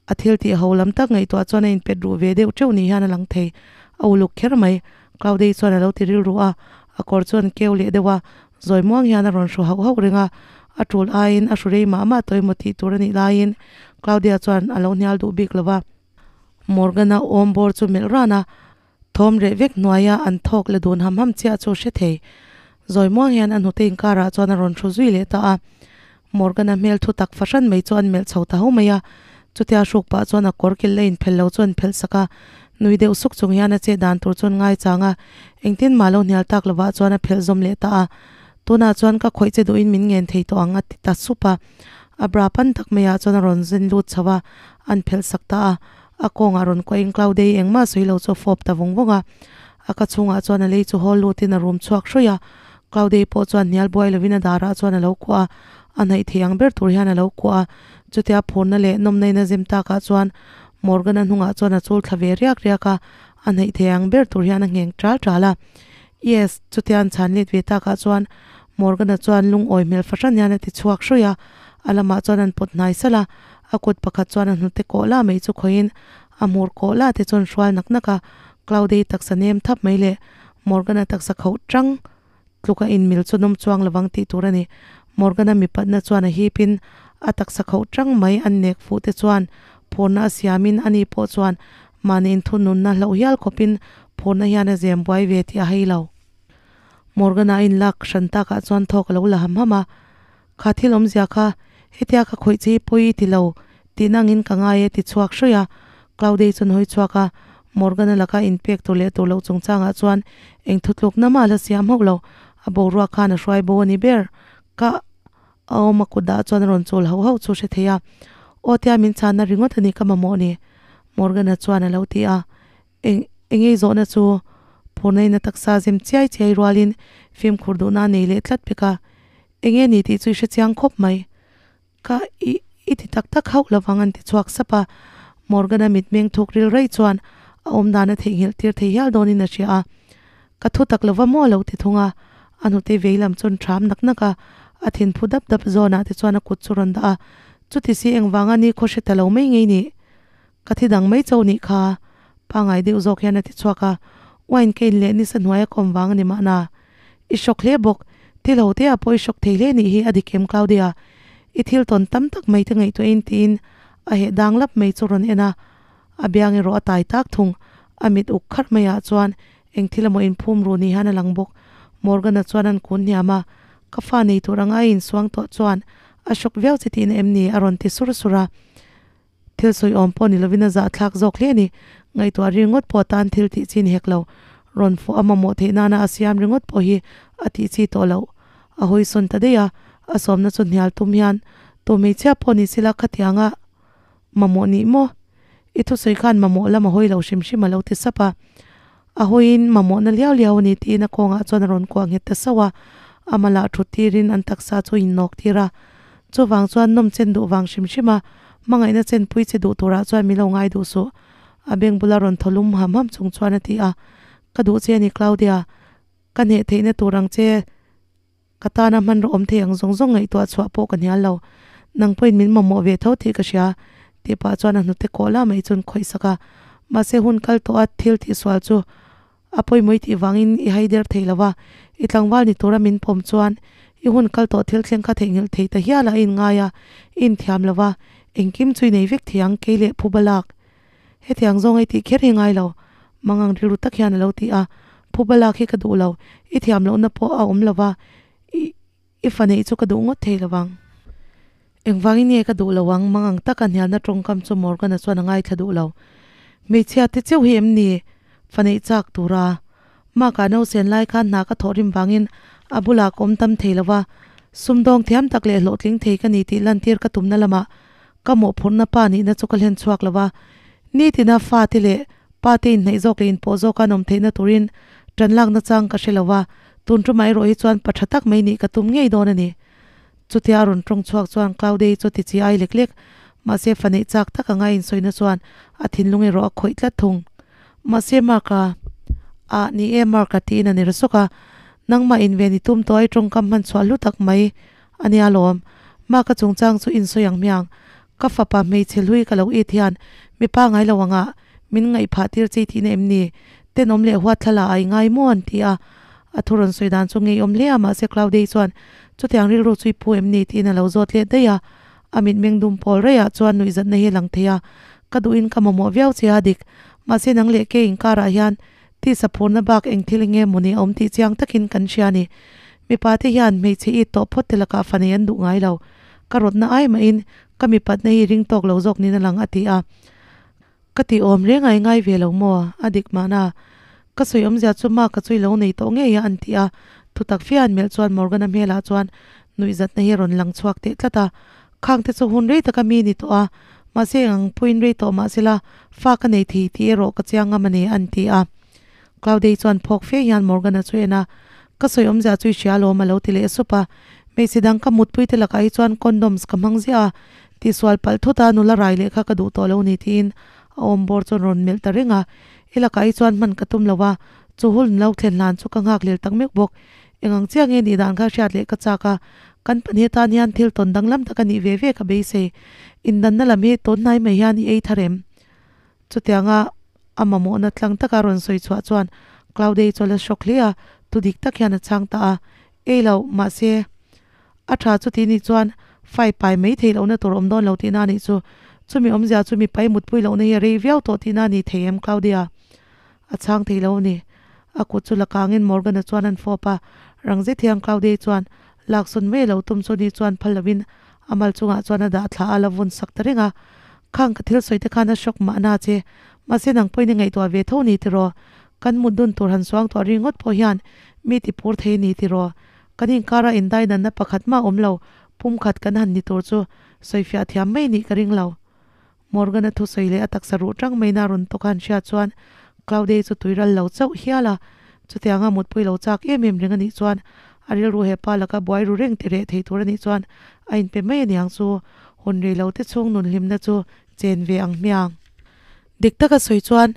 [SPEAKER 1] a thil tih ho lam tak ngaihtuah chuan a inpet ruh ve deuh teuh ni hian a lang thei, a uluk kher mai, Claudia chuan a lo ti rilru a, a kawr chuan keu leh deuh a, Zawi muang hian a rawn hru hauh hauh reng a, a tul aiin a hru rei mah mah tawh emaw tih tur a nih laiin Claudia chuan a lo hnial duh bik lo va. Morgan-a awm bawr chu melh ran a, thawm reh vek hnuaia an thawk la dun ham ham chiah chu hre thei. Zawi muang hian a hnute inkarah chuan a rawn hru zui leh ta a. Morgan-a hmel thu tak fahran mai chu an melh chho ta ho mai a, chutia hruk pah chuan a kawr kilh la inphelh lo chu an phelh sak a, nui deuh suk chung hian a chet dan tur chuan ngaichang a, engtin mah lo hnial tak lovah chuan a phelh zawm leh ta a, Tunah chuan ka khawih che duhin min ngen thei tawh ang a ti ta sup a, a bra pan tak maiah chuan a rawn zen lut chho a, an phelh sak ta a, a kawngah rawn kuahin Claudei engmah sawi lo chu a fawp ta vawng vawng a. A ka chhungah chuan a lei chu hawl lutin a rum chhuak hruih a, Claudia-i pawh chuan hnial buai lovin a darah chuan a lo kuah a, a hnaih thei ang ber tur hian a lo kuah a, chutia phurna leh nawmna in a zem takah chuan Morgan-a hnungah chuan a chul thla ve riak riak a, a hnaih thei ang ber tur hian a ngheng ṭal ṭal a. Yes, chutia an chhan let ve takah chuan Morgan-a chuan lungawi hmel fahran hian a ti chhuak hruih a, a lamah chuan an pawt hnai salh a, a kut pakhat chuan a hnute kawh lah mai chu khawihin a hmur kawh lah te chuan hrual nak nak a, Claudia-i taksa nem thap mai leh Morgan-a taksa khauh tang tluk a inmil chu nawm chuang lovang tih tur a ni. Morgan-a mipatna chuan a hipin a taksa khauh tang mai an nek fuh te chuan phurna a siamin ani pawh chuan mahni inthununna hlauh hial khawpin phurna hian a zem buai ve tih a hei lo. Morgan-a a inlak hran takah chuan thawk a lo la ham ham a, Kha thil awmzia kha hetia ka khawih che hi pawi i ti lo tih nangin ka ngai e ti chhuak hruih a. Claudia chuan hawi chhuak a, Morgan-a laka inpek tur leh tur loh chungchangah chuan eng thutlukna mah la siam hauh lo, a boruak khan a hruai bo a ni ber. Ka a awm a kut dah chuan a rawn chul hauh hauh chu hre thei a, Aw tia min chhanna ringawt a ni ka mamawh ni, Morgan-a chuan a lo ti a. Eng engei zawhna chu phurnain a taksa zem chiai chiai rualin fimkhur duhna a nei leh tlat pek a, enge ni tih chu i hre chiang khawp mai. Ka i i ti tak tak hauh lovang an ti chhuak sap a, Morgan-a mitmeng thuk ril raih chuan a awmdan a theihnghilh tir thei hial dawnin a hria a, ka thu tak lova maw a lo ti thung a, a hnute vei lam chuan ṭham nak nak a, a thin phu dap dap zawnah te chuan a kut chu rawn dah a, chuti si engvanga ni khaw hre ta lo mai ngei nih? Ka thi dang mai cho nih kha, pangai deuh zawk hian a ti chhuak a, wine ka in leh nisa hnuaia ka awm vang a ni mahna. I hrawk hle bawk, thil ho te ah pawh i hrawk thei hle nih hi a dik em Claudia? I thil tawn tam tak mai te ngaihtuahin tiin a heh dang lap mai chu rawn en a, a biang erawh a tai tak thung, a mit uk kharh mai ah chuan eng thil emaw inphum ru ni hian a lang bawk. Morgan-a chuan an kun hniam a, ka fa nei tur anga a insuang tawh chuan a hrawk viau che tihna em ni? a rawn ti sur sur a. Thil sawi awm pawh ni lovin a zahthlak zawk hle a ni. Ngaihtuah ringawt pawh atan thil tih chi ni hek lo. Rawn fawh a mamawh theih nana a siam ringawt pawh hi a tih chi tawh loh. A hawi sawn ta daih a, a sawmna chu hnial tum hian tu hmeichhia pawh ni sila khatianga mamawh nih maw? I thusawi khan mamawh lam a hawi lo hrim hrim a lo ti sap a. A hawiin mamawhna liau liau a ni tiin a kawngah chuan a rawn kuah nghet ta sauh a, a malah thut tirin an taksa chu a innawk tir a. Chuvang chuan nawm chen duh vang hrim hrim a, hmangaihna chenpui che duh turah chuan min lo ngai duh suh. A beng bula rawn thaw lum ham ham chung chuan a ti a, Ka duh che a ni Claudia, ka hneh theihna tur ang che. Ka tana hmanraw awm thei ang zawng zawng ngaihtuah chhuah pawh ka hnial lo. Nang pawhin min mamawh ve tho tih ka hria, tih pah chuan a hnute kawh la mai chuan khawih sak a. Mahse hun kal tawh a thil tih sual chu a pawimawh i tih vangin i hai der thei lo va, i tlangval ni tura min pawm chuan i hun kal tawh thil thleng kha theihnghilh thei ta hial a i inngai a, i inthiam lo va, engkim chu i nei vek thei ang kei leh phuba lak. Hetiang zawng ei tih kher hi ngai lo, mangang rilru tak hian a lo ti a. Phuba lak hi ka duh lo, i thiam lohna pawh a awm lo va, i i fa neih chu ka duh ngawt thei lo vang. Engvangin nge ka duh lo ang, mangang taka hnialna tawngkam chu Morgan-a chuan a ngaithla duh lo. Hmeichhia te cheu hi em ni fa neih chak tura? Mark-a nausen lai khan hna ka thawh rim vangin a bulah ka awm tam thei lo va, sumdawng thiam tak leh hlawhtling thei ka ni tih lantir ka tumna lamah Ka mawhphurhna pa nihna chu ka hlen chhuak lo va, nitina fate leh pate inhnaih zawk leh inpawh zawka an awm theihna turin ṭan lakna chang ka hre lo va, tun ṭumah erawh hi chuan pa ṭha tak mai nih ka tum ngei dawn a ni. Chutia a rawn ṭawng chhuak chuan Claudia-i chu ti chi ai lek lek, mahse fa neih chak tak anga insawina chuan a thinlung erawh a khawih tlat thung. Mahse Mark-a, ah ni e Mark-a tiin a ner sawk a, nangmah inven i tum tawh a i ṭawngkam hman chhuah hlu tak mai A nia lawm, mah ka chungchang chu insawi ang hmiang. Ka fapa hmeichhe hlui ka lo it hian mipa ngai lo angah min ngaihphah tir chei tihna em ni? Tenawm leh huat thla la a i ngai maw an ti a. A thu rawn sawi dan chu ngeiawm hle a, mahse Claudia-i chuan chutiang rilru chu i phu em ni tiin a lo zawt leh daih a. A mitmeng dum pawl raiah chuan nuihzatna hi a lang thei a, Ka duhin ka mamawh viau che a dik, mahse nang leh kei inkarah hian Tisa phurna bak eng thil nge maw ni a awm tih chiang takin kan hria a ni. Mipa te hian hmeichhe it tawh phawt te lakah fa nei an duh ngai lo. Ka rawtna ai mahin ka mipatna hi ring tawk lo zawk niin a lang a ti a. Ka tih awm reng a i ngai ve lo maw? A dik mahna. Ka sawi awmzia chu ma ka chu i lo nei tawh ngei a an ti a. Thutak fia an melh chuan Morgan-a hmelah chuan nuihzatna hi a rawn lang chhuak teh tlat a. Khang te chu hun rei taka mi ni tawh a, mahse eng ang pawhin rei tawh mahsela fa ka nei thei tih erawh ka chiang ngam a ni, an ti a. Claudei chuan phawk fe hian Morgan-a chu en a, Ka sawi awmzia chu i hria alawm a lo ti leh sup a. Hmeichhe dang ka mutpui te lakah hi chuan condoms ka hmang ziah a, tihsual palh thut a nula rai leh kha ka duh tawh lo ni tiin a awm bawr chuan rawn melh ta reng a. I lakah hi chuan hman ka tum lo a, chu hun lo thlen hlan chu ka nghak lel tak mek bawk. Eng ang chiah nge nih dan kha hriat leh ka chak a, kan pahnih atan hian thil tawn danglam tak a nih ve ve ka beisei. Indanna lam hi tawn hnai mai hian i ei thar em? Chutianga a mamawhna tlang taka rawn sawi chhuah chuan Claudei chu a la shock hle a, tu dik tak hian a chhang ta a. Ei lo, mahse, a tha chuti nih chuan fai pai mai theih lohna tur awm dawn lo tihna a nih chu. Chumi awmzia chu mipai mutpui lohna hi a rei viau tawh tihna a ni thei em Claudia? A chhang thei lo a ni. A kut chu la kangin Morgan-a chuan an fawp a, rang zet hian Claudei chuan laksawn mai a lo tum chu ni chuan phal lovin a mal chungah chuan a dah thla a la vun sak ta reng a. Khang ka thil sawi te khan a shock mahna che, mahse nang pawhin i ngaihtuah ve tho ni tiraw? Kan mut dun tur han suang tuah ringawt pawh hian mi ti phur thei ni tiraw? Kan inkara indaidanna pakhat mah awm lo, pumkhat kan han ni tur chu sawifiah thiam mai nih ka ring lo. Morgan-a thusawi leh a taksa ruh tang maina rawn tawk a han hriat chuan Claudia-i chu tui ral lo chauh hial a, chutianga mutpui lo chak em em reng a nih chuan a rilru he pa laka buai ru reng ti reh thei tur a nih chuan a inpe mai a niang chu hun rei lo te chhung nun hlimna chu chen ve ang hmiang. Dik taka sawi chuan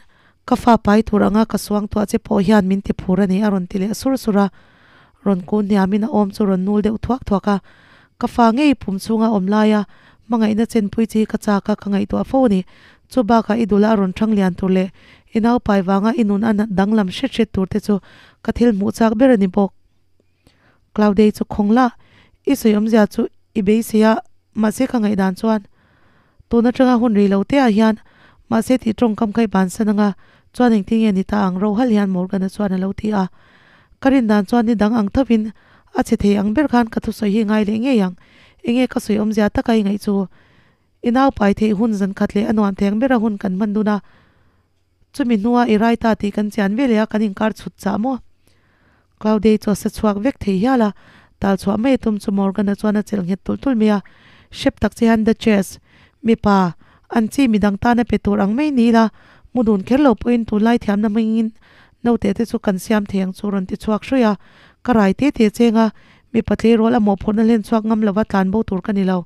[SPEAKER 1] ka fa pai tur anga ka suang tuah che pawh hian min ti phur a ni a rawn ti leh sur sur a, rawn kun hniamin a awm chu rawn nul deuh thuak thuak a, ka fa ngei pum chhunga awm laia hmangaihna chenpui chi ka chak a ka ngaihtuah fo a ni. Chu bakah i dula a rawn thang lian tur leh i naupai vanga i nun a nat danglam hret hret tur te chu ka thil hmuh chak ber a ni bawk. Claudei chu khawng la, i sawi awmzia chu i beisei a, mahse ka ngaihdan chuan tun atanga hun rei lo te ah hian mahse tih tawngkam kha i bansan anga chuan engtin nge ni ta ang Rohal hian Morgan-a chuan a lo ti a. Ka rin dan chuan ni dang ang thovin a chhe thei ang ber khan ka thusawi hi ngai leh ngei ang, enge ka sawi awmzia taka i ngaih chu i naupai theih hun zan khat leh a nuam theng bera hun kan hman dun a. Chumi hnua i rai ta tih kan chian ve leh a, kan inkar chhut chah maw? Claudei chu a sa chhuak vek thei hial a, tal chhuah mai a tum chu Morgan-a chuan a chelh nghet tulh tulh mai a. Hrep tak che hian Duchess, mipa, an chi midang tana pe tur ang mai ni ila, mu dun kher lo pawhin tunlai thiamna hmangin naute te chu kan siam thei ang chu rawn ti chhuak hruih a. Ka rai te te cheng a, mipa tleirawl a mawhphurhna hlen chhuak ngam lova tlan bo tur ka ni lo.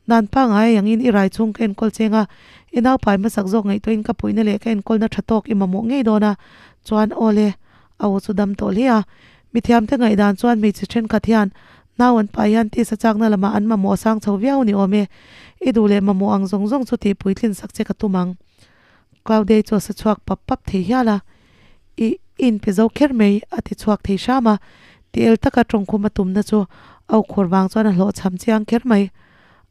[SPEAKER 1] Dan pangai angin i rai chhung ka enkawl cheng a, i naupai hmasak zawk ngaihtuahin ka puihna leh ka enkawlna tha tawk i mamawh ngei dawn a, chuan aw le, a aw chu dam tawh hle a. Mithiamte ngaihdan chuan hmeichhe thenkhat hian nau an pai hian tisa chakna lamah an mamawh a sang chho viau ni awm e, i duh leh mamawh ang zawng zawng chu tih puitlin sak che ka tum ang. Claudei chu a sa chhuak pap pap thei hial a, I i inpe zo kher mai, a ti chhuak thei hram a. Ti el taka tawngkhum a tumna chu a ukhur vang chuan a hlawhchham chiang kher mai.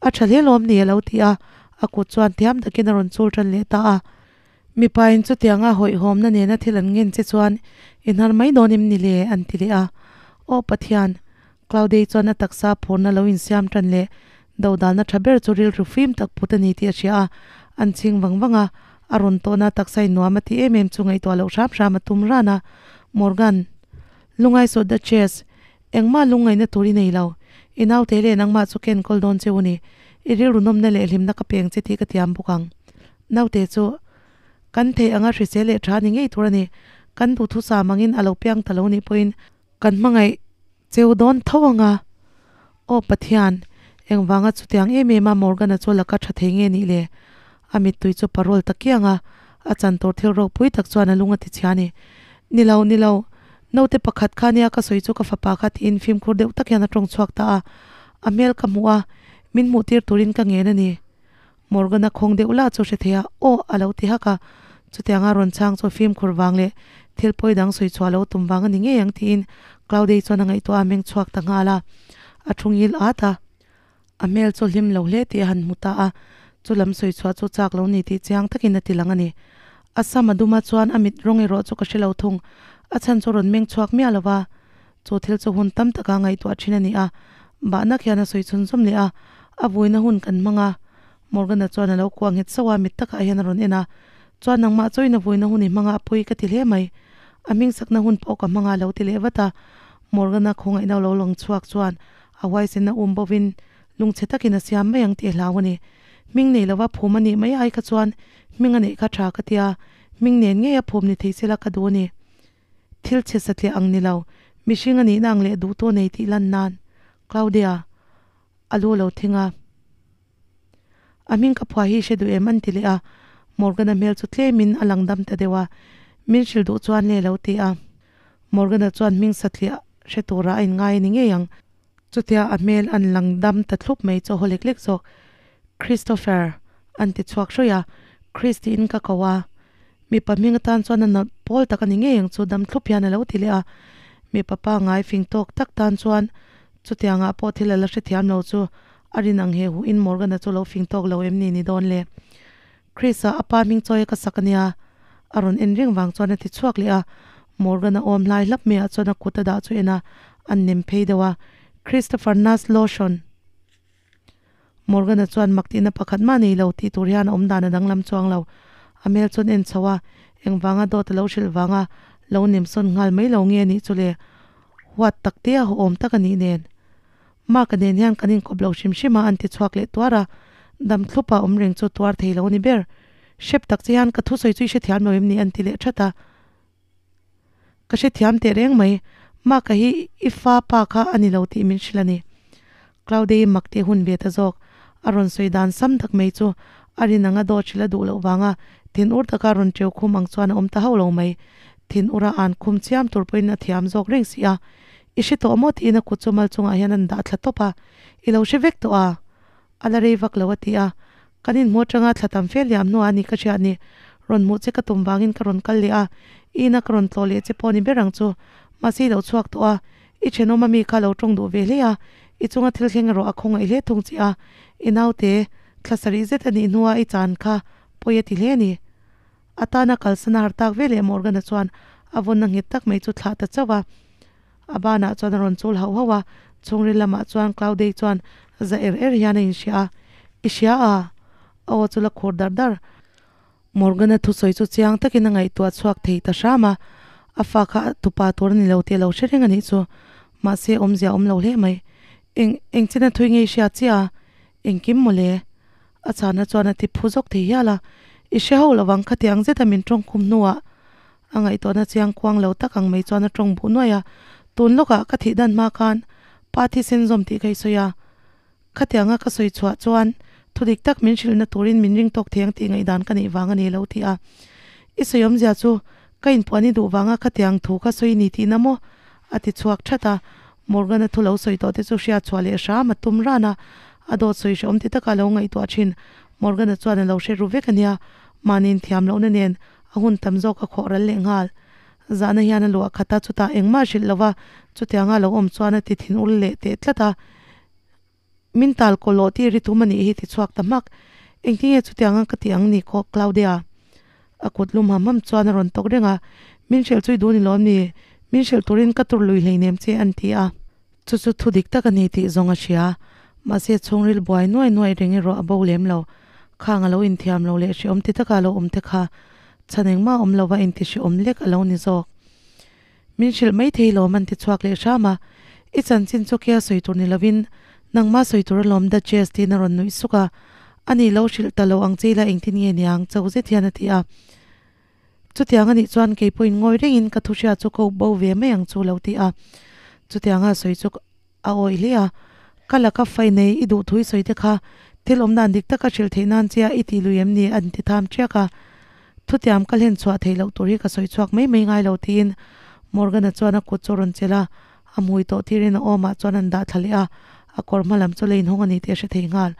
[SPEAKER 1] A tha hle lawm ni a lo ti a, a kut chuan thiam takin a rawn chul tan leh ta a. Mipain chutianga hawihhawmna nena thil an ngen che chuan i hnar mai dawn em ni le? an ti leh a. Aw Pathian! Claudei chuan a taksa phurna lo insiam tan leh dodalna tha ber chu rilru fim tak put a ni tih a hria a, an chhing vang vang a, a rawn tawhna taksa in nuam a ti em em chu ngaihtuah loh hram hram a tum ran a. Morgan, Lungai sawt da Chase, engmah lungngaihna tur i nei lo, i naute leh nangmah chu ka enkawl dawn che u ni, i rilru nawmna leh hlimna ka peng che tih ka tiam bawk ang. Naute chu kan theih anga hrisel leh tha ni ngei tur a ni, kan duhthusam angin a lo piang ta lo nih pawhin Kan hmangaih cheu dawn tho ang a. Aw Pathian, engvanga chutiang em em a Morgan-a chu laka tha thei nge nih le? A mittui chu parol ta kiang a, a chan tur thil ropui tak chuan a lung a ti chhia a ni. Ni lo, ni lo, naute pakhat kha nia ka sawi chu ka fapa kha tiin fimkhur deuh tak hian a tawng chhuak ta a. A hmel ka hmuh a, min hmuh tir turin ka ngen a ni. Morgan-a khawng deuh lah chu hre thei a, Aw! a lo ti hak a. Chutianga rawn chhang chu fimkhur vang leh thil pawi dang sawi chhuah lo tum vang a ni ngei ang tiin Claudei chuan a ngaihtuah a meng chhuak ta nghal a. A thu ngil at a. A hmel chu hlim lo hle tih a han hmu ta a, chu lam sawi chhuah chu chak lo ni tih chiang takin a ti lang a ni. A sam a dum a chuan a mit rawng erawh chu ka hre lo thung. A chhan chu rawn meng chhuak miah lo va. Chu thil chu hun tam taka ngaihtuah thin a ni a, bahnak hian a sawi chhun zawm leh a, a vuina hun kan hmang a. Morgan-a chuan a lo kuah nghet sauh a, mit takah hian a rawn en a, Chuan nangmah chawiin a vuina hun i hmang a, a pawi ka ti hle mai. A hming sakna hun pawh ka hmang a, a lo ti leh vat a. Morgan-a khawngaihna lo lang chhuak chuan a huaisenna um bovin lungchhe takin a siam mai ang tih a hlau a ni. Hming nei lova phum a nih mai ai kha chuan hming a neih kha tha ka ti a, hming nen ngei a phum ni thei sela ka duh a ni. Thil chhe satliah ang ni lo, mihring a nihna ang leh duhtu a nei tih lan nan. Claudia, A lu lo thing a. A hming ka phuah hi hre duh em an ti leh a. Morgan-a hmel chu tlemin a lang dam ta deuh a, min hrilh duh chuan le lo ti a. Morgan-a chuan hming satliah hre tura a inngai a ni ngei ang. Chutia a hmel an lang dam ta thlup mai chu a haw lek lek zawk. Christopher, an ti chhuak hrawih a, Chris tiin ka ko a. Mipa hming atan chuan a nalh pawl tak a ni ngei ang chu dam thlup hian a lo ti leh a. Mipa pangngai fing tawk tak tan chuan chutiangah pawh thil a la hrethiam lo chu a rin ang he huin Morgan-a chu lo fing tawk lo em ni ni dawn le? Chris-a a pa hming chawi a ka sak a nia. A rawn en reng vang chuan a ti chhuak leh a. Morgan-a awm hlai hlap maiah chuan a kut a dah chu en a, an nem phei deuh a. Christopher Nass Lotion. Morgan-a chuan mak tihna pakhat mah nei lo tih tur hian a awm dan a danglam chuang lo. A hmel chuan en chho a, engvanga dawt a lo hrilh vanga lo nem sawn nghal mai lo nge anih chu le? Huat tak te a hawhawm tak anih nen. Mark-a nen hian kan inkawp lo hrim hrim a an ti chhuak leh tuar a, dam thlupa awm reng chu tuar thei lo a ni ber. Hrep tak che hian ka thusawi chu i hrethiam lo em ni an ti leh that a. Ka hrethiam teh reng mai, Mark-a hi i fa pa kha a ni lo tih min hrilh a ni. Claudia-i mak tih hun ve ta zawk. A rawn sawi dan sam tak mai chu a rin anga dawt hrilh a duh loh vanga thin ur taka rawn teu khum ang chuan a awm ta hauh lo mai. Thin ura an khum chiam tur pawhin a thiam zawk reng si a. I hre tawh maw tiin a kut chu mal chungah hian an dah thla tawp a. I lo hre vek tawh a? A la rei vak lo a ti a. Kan inhmu atanga thla tam fel liam hnuah a ni ka hriat ni. Rawn hmuh che ka tum vangin ka rawn kal leh a. I ina ka rawn tlawh leh che pawh ni ber ang chu. Mahse i lo chhuak tawh a. I thenawm ami kha lo tawng duh ve hle a. I chunga thil thleng erawh a khawngaih hle thung che a. I naute, thla sarih zet a nih hnua i chan kha pawi a ti hle a ni. A tana kalsan a har tak ve leh Morgan-a chuan a vawnna nghet tak mai chu thlah ta chauh a. A banah chuan a rawn chul hauh hauh a, chhungril lamah chuan Claude-i chuan za er er hian a inhria a, I hria a? A aw chu la khur dar dar. Morgan-a thusawi chu chiang takin a ngaihtuah chhuak thei ta hram a, a fa kha a tupa tur a ni lo tih a lo hre reng a nih chu. Mahse awmzia a awm lo hle mai. Eng, eng china thui nge i hria chiah a? Engkim mawle? A chhana chuan a ti phu zawk thei hial a, I hre ho lovang khatiang zeta min tawngkhum hnuah a ngaihtuahna chiang kuang lo tak ang mai chuan a tawng buh nuaih a, tun lawkah ka thih dan hma khan pa thisen zawm tih ka i sawi a, khatianga ka sawi chhuah chuan thudik tak min hrilhna turin min ring tawk thei ang tih ngaihdan ka neih vang a ni lo ti a, I sawi awmzia chu ka inpuan i duh vanga khatiang thu kha sawi ni tihna maw? a ti chhuak that a, Morgan-a thu lo sawi tawh te chu hriat chhuah leh hram a tum ran a, a dawt sawi hrehawm ti taka a lo ngaihtuah thin. Morgan-a chuan a lo hre ru vek a nia, mahni inthiam lohna nen a hun tam zawk a khawh ral leh nghal. Zahna hian a luah khat a, chutah engmah hrilh lova chutianga a lo awm chuan a ti thin ul leh teh tlat a. Min tal kaw lawh tih ri tum a nih hi ti chhuak ta hmak. Engtinge chutianga ka tih ang ni khaw Claudia? A kut lum ham ham chuan a rawn tawk reng a, Min hrilh chu i duh ni lawm ni? Min hrilh turin ka tur lui hleinem che an ti a. Chu chu thu dik tak a ni tih zawng a hria. Mahse chhungril buai nuai nuai reng erawh a bo lem lo. Khang a lo inthiam lo leh hreawm ti taka a lo awm te kha chhan engmah awm lova inti hreawm lek a lo ni zawk. Min hrilh mai thei lawm an ti chhuak leh hram a, I chanchin chu kia sawi tur ni lovin nangmah sawi tur alawm Duchess tiin a rawn nuih suk a, ani lo hrilh ta lo ang che ila engtin nge niang cho zet hian a ti a. Chutiang anih chuan kei pawhin ngawi rengin ka thuhria chu ko bo ve mai ang chu lo ti a, chutianga sawi chu a awih hle a, Ka laka fai nei i duh thu i sawi te kha thil awm dan dik taka hrilh theih nan che a i tih lui em ni an ti tham ṭiak a. Thutiam ka hlen chhuah theih loh tur hi ka sawi chhuak mai mai ngai lo tiin Morgan-a chuan a kut chu a rawn chelh a, a hmui tawh tirin a awmah chuan an dah thla leh a, a kawr hma lam chu leiin hawng a ni tih a hre thei nghal.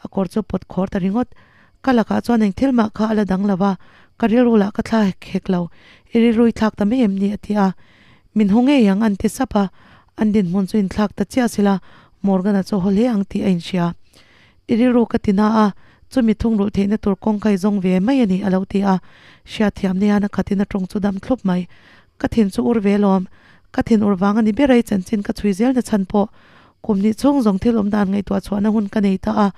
[SPEAKER 1] A kawr chu pawt khawr ta ringawt. Ka lakah chuan eng thil mah kha a la dang lo va, ka rilru lah ka thla hek lo, i rilru i thlak ta mai em ni a ti a. Min haw ngei ang an ti sap a, an dinhmun chu inthlak ta chiah sela Morgan-a chu haw hle ang tih a inhria. I rilru ka ti na a, chumi thungrulh theihna tur kawng kha i zawng ve mai a ni a lo ti a, hriatthiam nei hian a khatin a tawng chu dam thlup mai. Ka thin chu ur ve lawm, ka thin ur vang a ni ber a i chanchin ka chhui zel na chhan pawh kum hnih chhung zawng thil awm dan ngaihtuah chhuahna hun ka nei ta a,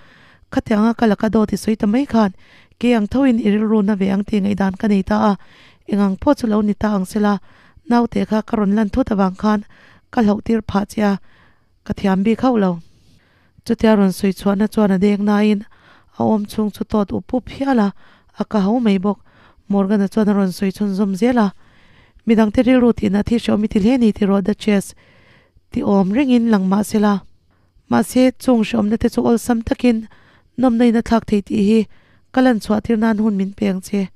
[SPEAKER 1] khatianga ka laka dawt i sawi ta mai khan kei ang thoin i rilru na ve ang tih ngaihdan ka nei ta a, engang pawh chu lo ni ta ang sela Naute kha ka rawn lan thut avang khan ka hlauh tir phah che a, ka thiam bik hauh lo. Chutia rawn sawi chhuahna chuan a deng nain a awm chhung chu tawt up up hial a, a ka ho mai bawk. Morgan-a chuan a rawn sawi chhunzawm zel a. Midangte rilru tihna thi hreawm i ti hle ni tiraw Duchess? Ti awm rengin lang mah se la. Mahse, chung hreawmna te chu awlsam takin nawmna in a thlak thei tih hi ka lan chhuah tir nan hun min pe ang che.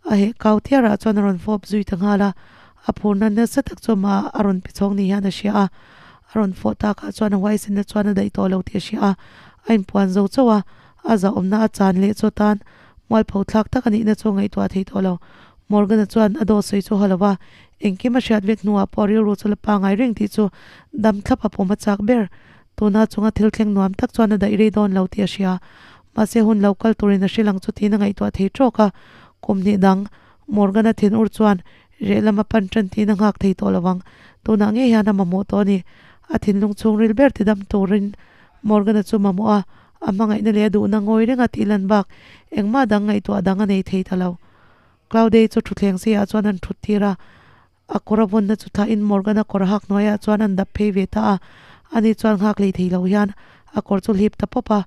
[SPEAKER 1] A heh kau thiarah chuan a rawn fawp zui ta nghal a, a phurna nasa tak chu amah a rawn pe chhawng ni hian a hria a. A rawn fawh takah chuan a huaisenna chuan a daih tawh lo tih a hria a, a inpuan zo chauh a, a zahawmna a chan leh chaw tan mualpho thlak tak a nihna chu a ngaihtuah thei tawh lo. Morgan-a chuan a dawt sawi chu haw lo va, engkim a hriat vek hnuah pawh rilru chu la pangai reng tih chu dam thlap a pawm a chak ber. Tuna chunga thil thleng nuam tak chuan a daih rei dawn lo tih a hria. Mahse hun lo kal turin a hrilh ang chu tiin a ngaihtuah thei tawk a. Kum hnih dang, Morgan-a thinur chuan reh lam a pan tan tiin a nghak thei tawh lo vang. Tunah ngei hian a mamawh tawh a ni. A thinlung chhungril ber tidam turin Morgan-a chu mamawh a, a hmangaihna leh a duhna ngawi renga tih lan bak engmah dang ngaihtuah dang a nei thei ta lo. Claude-i chu thutthleng seiah chuan an thut tir a, a kawr a vawnna chu thlahin Morgan-a kawr hak hnuaiah chuan an dap phei ve ta a. Ani chuan nghak lei thei lo hian a kawr chu hlip ta pawp a,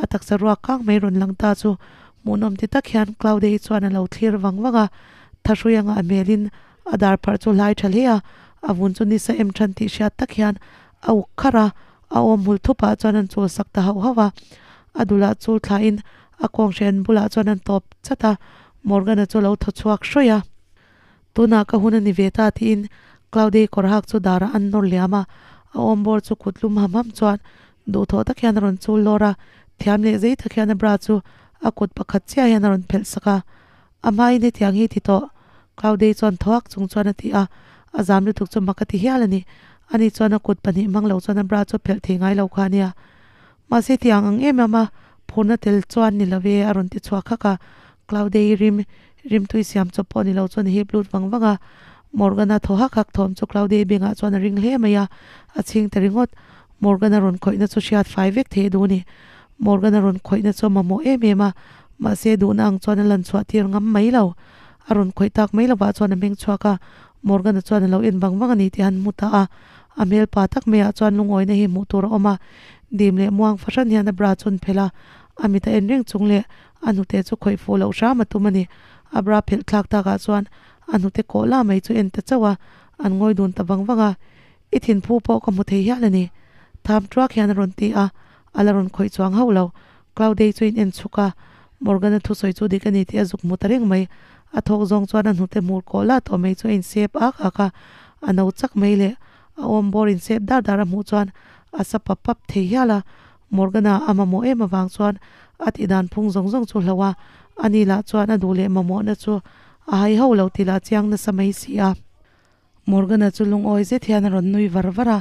[SPEAKER 1] a taksa ruak kang mai rawn lang ta chu hmuhnawm ti tak hian Claude-i chuan a lo thlir vang vang a. Thahrui anga a hmelin a dar pharh chu hlai tha hle a, a vun chu nisa em than tih hriat tak hian a uk kharh a, a awm hmul thupah chuan an chul sak ta hauh hauh a. A dulah chul thlahin a kawnghren bulah chuan an tawp chat a, Morgan-a chu a lo thaw chhuak hrawih a. Tunah ka hun a ni ve ta tiin Claude-i kawr hak chu darah an nawr liam a, a awm bawr chu kut lum ham ham chuan duhthawh tak hian a rawn chul lawr a, thiam leh zei tak hian a bra chu a kut pakhat chiah hian a rawn phelh sak a. A hmain hetiang hi ti tawh, Claude-i chuan thaw hak chung chuan a ti a, a zam lutuk chu mak a ti hial a ni. Ani chuan a kut pahnih hmang lo chuan a bra chu a phelh thei ngai lo kha a nia. Mahse tiang ang em em a phurna tel chuan ni lo e a rawn ti chhuak hak a, Claude-i rim rimtui siam chawp pawh ni lo chuan a hip lut vang vang a, Morgan-a thaw hak hak thawm chu Claude-i bengah chuan a ring hle mai a, a chhing ta ringawt. Morgan-a rawn khawihna chu hriat fai vek thei a duh a ni. Morgan-a rawn khawihna chu a mamawh em em a, mahse duhna ang chuan a lan chhuah tir ngam mai lo. A rawn khawih tak mai lovah chuan a hming chhuak a, Morgan-a chuan a lo en vang vang a ni tih a han hmu ta a. A hmel pa tak maiah chuan lungawina hi hmuh tur a awm a, dim leh muang fahran hian a bra chu an phelh a, a mit a en reng chung leh a hnute chu khawih fuh loh hram a tum a ni. A bra phelh thlak takah chuan a hnute kawh la mai chu en ta chauh a, an ngawi dun ta vang vang a. I thinphu pawh ka hmu thei hial a ni. Tham tuak hian a rawn ti a, a la rawn khawih chuang hauh lo. Claudei chu in en chhuk a, Morgan-a thusawi chu dik a ni tih a zuk hmu ta reng mai. A thawk zawng chuan a hnute hmur kawh la tawh mai chu a insep ak ak a, a no chak mai leh a awm bawr insep dar dar a hmuh chuan a sa pap pap thei hial a. Morgan-a a mamawh em avang chuan a tih dan phung zawng zawng chu hloh a, ani lah chuan a duh leh mamawhna chu a hai ho lo tih lah chiang nasa mai si a. Morgan-a chu lungawi zet hian a rawn nui var var a,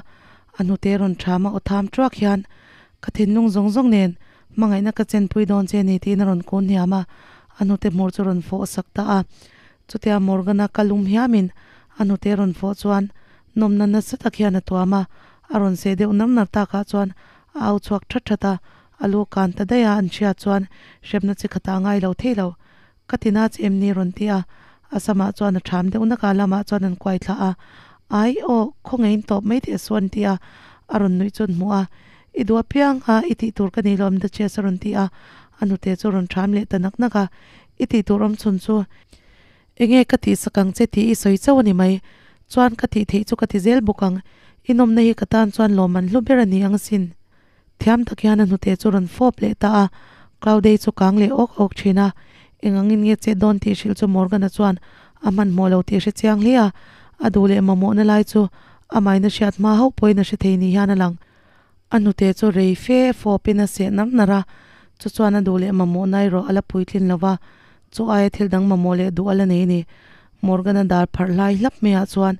[SPEAKER 1] a hnute rawn ṭham a aw tham ṭuak hian, Ka thinlung zawng zawng nen hmangaihna ka chenpui dawn che ni tiin a rawn kun hniam a, a hnute hmur chu rawn fawh sak ta a. Chutia Morgan-a ka lum hiamin a hnute rawn fawh chuan nawmna nasa tak hian a tuam a, a rawn seh deuh nar nar takah chuan a au chhuak ṭhat ṭhat a, a lu kan ta daih a an hriat chuan hremna chi khatah a ngai lo thei lo. Ka ti na che em ni rawn ti a, a samah chuan a ṭham deuh nak a, lamah chuan an kuai thlah a, Ai aw, khawngeiin tawp mai teh suh an ti a, a rawn nuih chuan hmuh a, I duh apiang a, i tih tur ka nei lo am Duchess a rawn ti a, a nute chu a rawn ṭham leh ta nak nak a, I tih tur awm chhun chu enge ka tih sak ang che tih i sawi chauh a ni mai, chuan ka tih theih chu ka ti zel bawk ang, i nawmna hi ka tan chuan lawmman hlu ber a ni ang sin. Thiam tak hian a hnute chu rawn fawp leh ta a, Claudei chu kang leh awk awk thin a, eng angin nge chet dawn tih hrilh chu Morgan-a chuan a hmanhmawh lo tih hre chiang hle a, a duh leh mamawhna lai chu amahin a hriat hma hauh pawhin a hre thei ni hian a lang. A hnute chu rei fe fawpin a seh nar nar a, chu chuan a duh leh mamawhna erawh a la puitlin lo va, chu aia thil dang mamawh leh duh a la nei a ni. Morgan-a dar pharh hlai hlap maiah chuan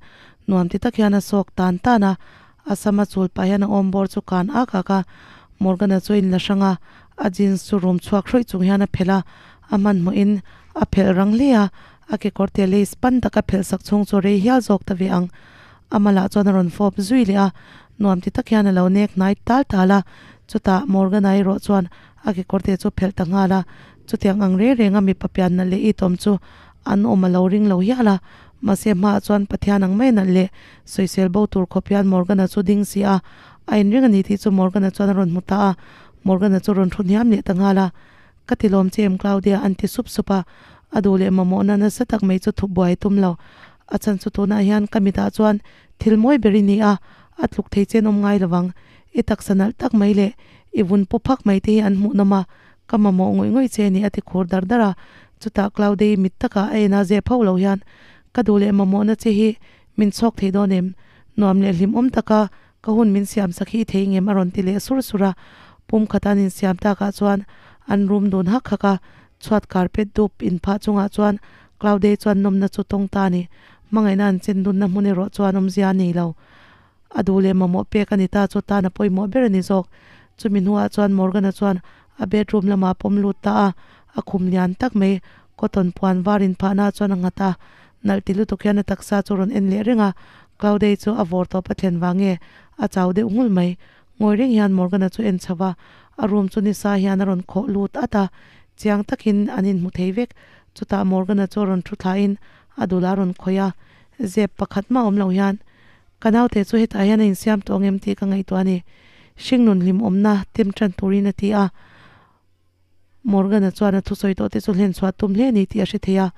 [SPEAKER 1] nuam ti tak hian a sawk tan tan a, A sama chul pah hian a awm bawr chu kan ak ak a, Morgan-a chu a inla hrang a, a jeans chu rum chhuak hrawih chung hian a phelh a, a hmanhmawhin a phelh rang hle a, a kekawr te lace pan taka phelh sak chhung chu rei hial zawk ta ve ang. A malah chuan a rawn fawp zui leh a, nuam ti tak hian a lo nek hnai tal tal a, chutah Morgan-a erawh chuan a kekawr te chu phelh ta nghal a, chutiang ang reng renga mipa pian nalh leh itawm chu an awm a lo ring lo hial a, mahse hmaah chuan Pathian ang mai nalh leh sawisel bo tur khawp hian Morgan-a chu ding si a, a inring a ni tih chu Morgan-a chuan a rawn hmu ta a, Morgan-a chu rawn thu hniam leh ta nghal a, Ka ti lawm che em Claudia? an ti sup sup a, a duh leh mamawhna nasa tak mai chu thup buai tum lo. A chhan chu tunah hian ka mitah chuan thil mawi ber i ni a, a tluk thei chen awm ngai lovang. I taksa nalh tak mai leh i vun paw phak mai te hi an hmuhnawm a, ka mamawh ngawih ngawih che a ni a ti khur dar dar a. Chutah Claude-i mit takah a en a zep hauh lo hian, Ka duh leh mamawhna che hi min chhawk thei dawn em? Nuam leh hlimawm taka ka hun min siam sak hi i thei ngem a rawn ti leh sur sur a. Pum khata an insiam takah chuan an rum dun hak hak a, chhuat carpet dup inphah chungah chuan Claude chuan nawmna chu tawng ta a ni. Hmangaihna an chen dunna hmun erawh chuan awmzia a nei lo. A duh leh mamawh pek a ni ta chu tan a pawimawh ber a ni zawk. Chumi hnuah chuan Morgan-a chuan a bedroom lamah a pawm lut ta a, a khum lian tak mai cotton puan var inphahna chuan a nghat a. Nalh ti lutuk hian a taksa chu rawn en leh reng a, Claude-i chu a vawr tawp a thlen vang nge a chau deuh nghulh mai. Ngawi reng hian Morgan-a chu en chho a, a room chu nisa hian a rawn khawh lut at a, chiang takin an inhmu thei vek. Chutah Morgan-a chu a rawn thu thlain a dul a rawn khawih a, zep pakhat mah awm lo hian, Ka naute chu hetah hian a insiam tawh ang em tih ka ngaihtuah a ni. Hringnun hlimawmna tem tan turin a ti a. Morgan-a chuan a thusawi tawh te chu hlen chhuah tum hle a ni tih a hre thei a.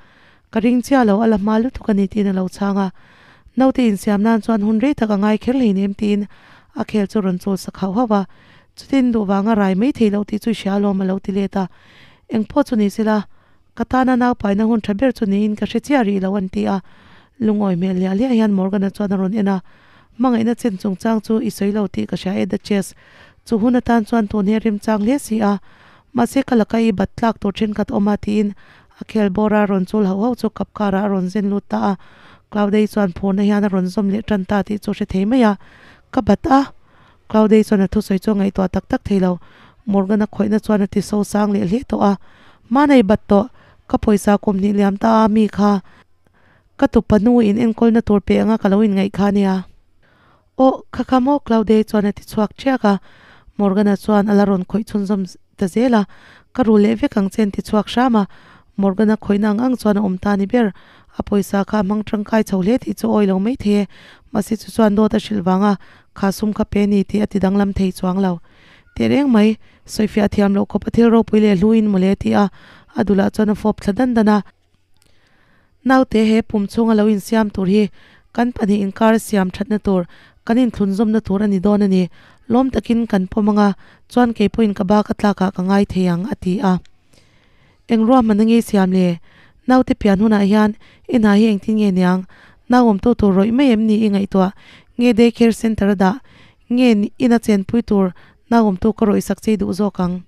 [SPEAKER 1] Ka ring chiah lo, a la hma lutuk a ni tiin a lo chhang a. Naute insiam nan chuan hun rei tak a ngai kher hleinem tiin a khel chu rawn chawl sak hauh hauh a. Chutin duh vanga rai mai thei loh tih chu i hria alawm a lo ti let a. Engpawh chu ni sela, Ka tana naupaina hun tha ber chu niin ka hre chiah rih lo an ti a. Lungawi hmel hliah hliah hian Morgan-a chuan a rawn en a, Hmangaihna chen chungchang chu i sawi lo tih ka hria e Duchess. Chu hun atan chuan tun hi a remchang hle si a. Mahse ka laka i bat tlak tur thenkhat awm a tiin a khel bawr a rawn chul hauh hauh chu kap karah a rawn zen lut ta a. Claude-i chuan phurna hian a rawn zawm leh tan ta tih chu hre thei mai a. Ka bat a. Claude-i chuan a thusawi chu a ngaihtuah tak tak thei lo. Morgan-a khawihna chuan a ti so sang leh hle tawh a. Hmanei bat tawh, ka pawisa kum hnih liam ta a mi kha ka tupa nu in enkawlna tur pe anga ka lo inngaih kha ania. Aw, kha kha maw Claude-i chuan a ti chhuak ṭhiak a. Morgan-a chuan a la rawn khawih chhunzawm ta zel a. Ka rul leh vek ang che an ti chhuak hram a. Morgan-a khawihna ang ang chuan a awm ta ni ber. A pawisa kha a hmang tangkai chho hle tih chu awi lo mai thei e. Mahse chu chuan dawt a hrilh vang a, kha sum kha pe ni tih a ti danglam thei chuang lo. Teh reng mai, sawifiah thiam loh khawp a thil ropui leh hlu in mawle ti a, a dulah chuan a fawp thla dan dan a. Naute he pum chhunga lo insiam tur hi kan pahnih inkar siam thatna tur, kan inthlunzawmna tur a ni dawn a ni. Lawm takin kan pawm anga, chuan kei pawhin ka bak a tlakah ka ngai thei ang, a ti a. Eng ruahmanna nge siam le? Naute pian hunah hian i hna hi engtin nge niang? Nau awmtu tur rawih mai em ni i ngaihtuah? Nge day care centre a dah? Nge ina chenpui tur nau awmtu ka rawih sak chei duh zawk ang?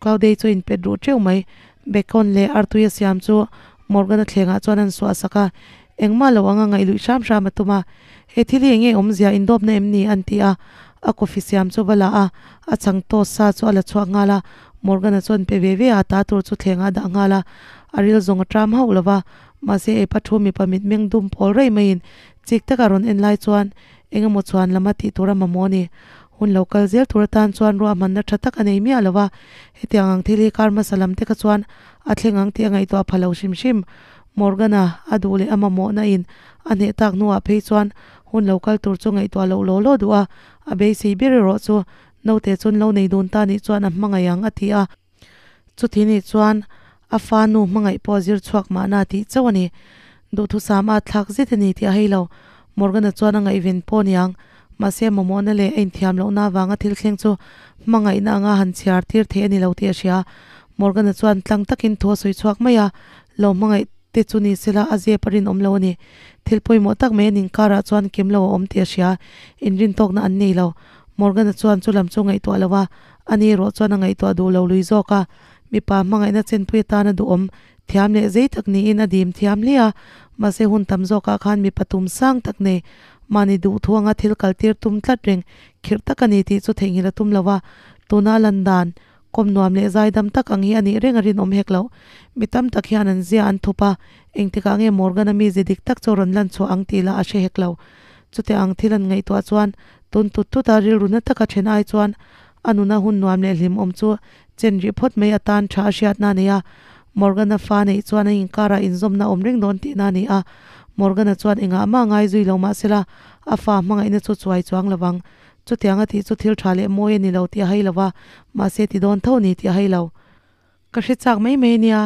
[SPEAKER 1] Claudei chu a inpet ruh teuh mai. Bacon leh artui a siam chu Morgan-a thlengah chuan an suah sak a, engmah lo anga ngaih luih hram hram a tum a. He thil hi enge awmzia indawpna em ni? an ti a. A coffee siam chu va la a, a chhang toast sa chu a la chhuak nghal a. Morgan-a chuan pe ve ve a, ta tur chu thlengah a dah nghal a. A ril zawng a ṭam hauh lo va, mahse eipa thu mipa mitmeng dum pawl rei maiin chik taka rawn en lai chuan eng emaw chuan lam a tih tur a mamawh a ni. Hun lo kal zel tur atan chuan ruahmanna ṭha tak a nei miah lo va, hetiang ang thil hi kar hmasa lam te kha chuan a thleng ang tih a ngaihtuah pha lo hrim hrim. Morgan-a a duh leh a mamawhna in a hneh tak hnuah phei chuan hun lo kal tur chu ngaihtuah loh law law duh a, a beisei ber erawh chu naute chuan lo nei dun ta nih chuan a hmangaih ang a ti a. Chuti nih chuan a fa nu hmangaih pawh a zir chhuak mahna tih chauh a ni. Duhthusam a thlak zet a ni tih a hei lo. Morgan-a chuan a ngaihven pawh niang. Mahse mamawhna leh a inthiam lohna avanga thil thleng chu hmangaihna anga han chhiar tir theih a ni lo tih a hria. Morgan-a chuan tlang takin thu a sawi chhuak mai a, lo hmangaih te chu ni sela a zep a rinawm lo a ni. Thil pawimawh tak mai an inkarah chuan kim lo a awm tih a hria. Inrintawkna an nei lo. Morgan-a chuan chu lam chu ngaihtuah lo a, ani erawh chuan a ngaihtuah duh lo lui zawk a. Mipa hmangaihna chenpui atana duhawm thiam leh zei tak niin a dim thiam hle a, mahse hun tam zawkah khan mipa tum sang tak nei, mahni duhthu anga thil kaltir tum tlat reng khirh tak a ni tih chu theihnghilh a tum lo a, tuna lan dan kawm nuam leh zaidam tak ang hi a nih reng a rinawm hek loh. Mi tam tak hian an zia an thup a, engtikah nge Morgan-a mize dik tak chu rawn lan chhuah ang tih lah a hre hek lo. Chute ang thil an ngaihtuah chuan tun tut tut a rilru na taka then ai chuan a nuna hun nuam leh hlimawm chu chen rih phawt mai atan tha a hriatna a nei a. Morgan-a fa neih chuan a inkarah inzawmna a awm reng dawn tihna a ni a. Morgan-a chuan engah mah ngai zui lo mahsela a fa hmangaihna chu chuai chuang lo vang. Chutiang a tih chu thil tha leh mawi a ni lo tih a hai lo va, mahse ti dawn tho ni tih a hai lo. Ka hre chak mai mai ania,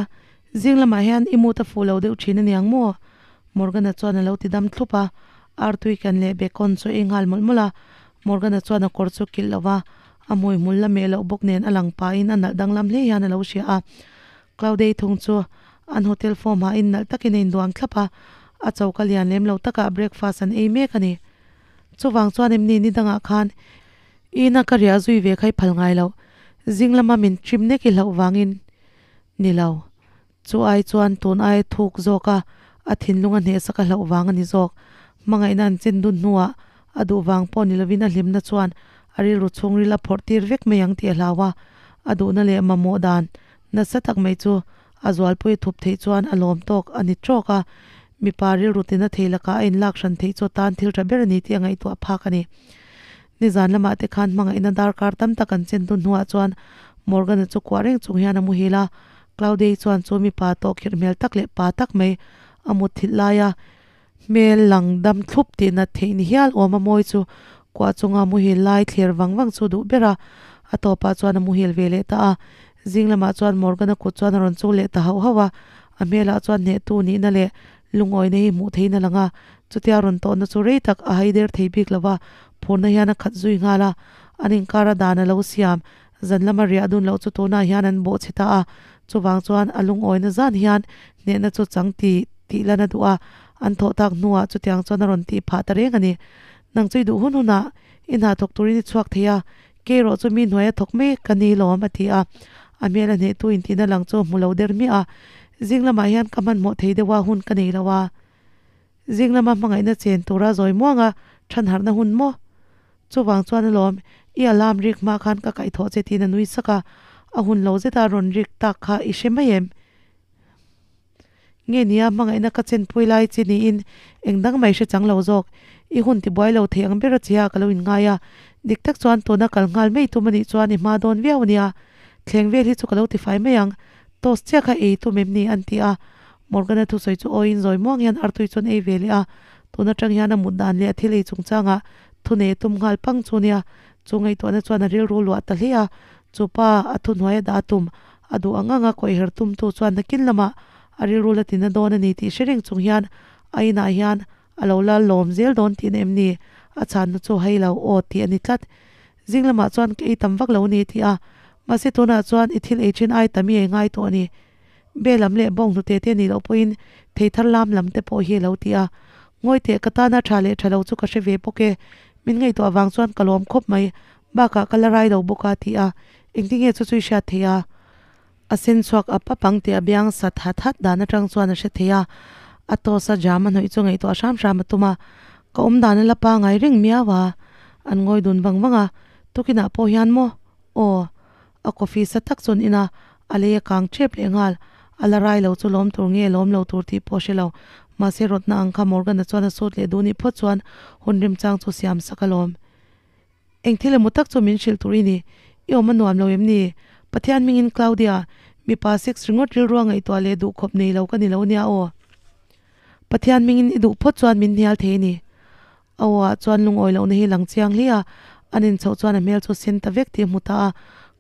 [SPEAKER 1] zing lamah hian i mut a fuh lo deuh thin aniang maw? Morgan-a chuan a lo ti dam thlup a, artui ken leh bacon chu a ei nghal mawlh mawlh a. Morgan-a chuan a kawr chu kilh lo va, a hmui hmul la meh loh bawk nen a lang pahin a nalh danglam hle hian a lo hria a. Claude-i thung chu an hotel form ah in nalh takin a induang thlap a, a choka lian lem lo takah breakfast an ei mek a ni. Chuvang chuan em ni ni dangah khan ina ka riah zui ve kha i phal ngai loh, zing lama min trim nek i hlauh vangin ni lo. Chu ai chuan tun aia thuk zawk a, a thinlung a hnehsak a hlauh vang a ni zawk. Hmangaihna an chin dun hnuah a duh vang pawh ni lovin a hlimna chuan a rilru chhungril a phawrh tir vek mai ang tih a hlau a, a duhna leh mamawh dan nasa tak mai chu a zualpui a thup theih chuan a lawm tawk a ni trawk a, mipa rilru tina thei lakah a inlak hran theih chu tan thil tha ber a ni tih a ngaihtuah phak a ni. Nizan lamah te khan hmangaihna darkar tam tak an chen dun hnuah chuan Morgan-a chu kuah reng chung hian a muhil a, Claudia-i chuan chu mipa tawh khirh hmel tak leh pa tak mai a mut thilh laia hmel lang dam thlup tih nat theih ni hial awm a mawi chu kuah chunga muhil lai thler vang vang chu duh ber a, a tawpah chuan a muhil ve leh ta a. Zing lamah chuan Morgan-a kut chuan a rawn chul leh ta hauh hauh a, a hmelah chuan hnehtu nihna leh lungawina hi hmuh theihin a lang a, chutia rawn tawhna chu rei tak a hai der thei bik lo va, phurna hian a khat zui nghal a, an inkara dan a lo siam Zan lama riah dun loh chu tunah hian an bawhchhe ta a, chuvang chuan a lungawina zan hian hnehna chu chang ti tih lan a duh a, an thawh tak hnuah chutiang chuan a rawn tih phah ta reng a ni. Nang chu i duh hun hunah i hna thawk turin i chhuak thei a, kei erawh chu mi hnuaia thawk mek ka ni lawm a ti a, a hmel a hnehtu intihna lang chu hmu lo der miah a, zing lamah hian ka hmanhmawh thei deuh a hun ka nei lo a, zing lama hmangaihna chen tura zawi muanga thanharhna hun maw? Chuvang chuan alawm, i alarm rik hma khan ka kaihthawh che tiin a nui sak a, a hun lo zeta rawn rik tak kha i hre mai em? Nge nia hmangaihna ka chenpui lai che niin eng dang mai hre chang lo zawk, i hun tibuai lo thei ang ber a che a ka lo inngai a, dik tak chuan tuna kal nghal mai tum anih chuan i hma dawn viau ania, thleng vel hi chu ka lo tifai mai ang, toast chiah kha ei tum em ni an ti a, Morgan-a thusawi chu awiin zawi muang hian artui chuan ei ve leh a, tun atang hian a mut dan leh a thil ei chungchangah thunei a tum nghal pang chu nia, chu ngaihtuahna chuan a rilru luah ta hle a, chu pa a thuhnuai a dah tum, a duh ang anga kawihher tumtu chuan nakin lamah a rilru la tina dawn a ni tih hre reng chung hian a inah hian a lo la lawm zel dawn tihna em ni? A chhanna chu hei lo aw tih a ni tlat. Zing lamah chuan ka ei tam vak lo a ni tih a, mahse tunah chuan i thil ei thin ai tam i ei ngai tawh a ni. Be lam leh bawng hnute te nih loh pawhin thei thar lam lam te pawh hi a lo ti a. Ngawi teh ka tana tha leh tha lo chu ka hre ve bawk e. Min ngaihtuah vang chuan ka lawm khawp mai. Bakah ka la rai lo bawk a ti a. Engtin nge chu chu i hriat thei a? A sen chhuak ap ap ang tih a biang sat hat hat dan atang chuan a hre thei a. A toss a jam a hnawih chu ngaihtuah hram hram a tum a. Ka awm dan a la pangai reng miau a. An ngawi dun vang vang a. Tukinah pawh hian maw? Aw. A coffee sa tak chuan in a, a lei a kang tep leh nghal. A la rai lo chu lawm tur nge lawm lo tur tih pawh hre lo. Mahse rawtna ang kha Morgan-a chuan a sut leh duh nih phawt chuan hun remchang chu siam sak alawm. Eng thil emaw tak chu min hrilh tur i ni. I awm a nuam lo em ni? Pathian hmingin Claudia, mipa sex ringawt rilrua ngaihtuah leh duh khawp nei lo ka ni lo nia aw. Pathian hmingin i duh phawt chuan min hnial thei a ni. A aw ah chuan lungawi lohna hi lang chiang hle a, an inchhoh chuan a hmel chu sen ta vek tih a hmu ta a.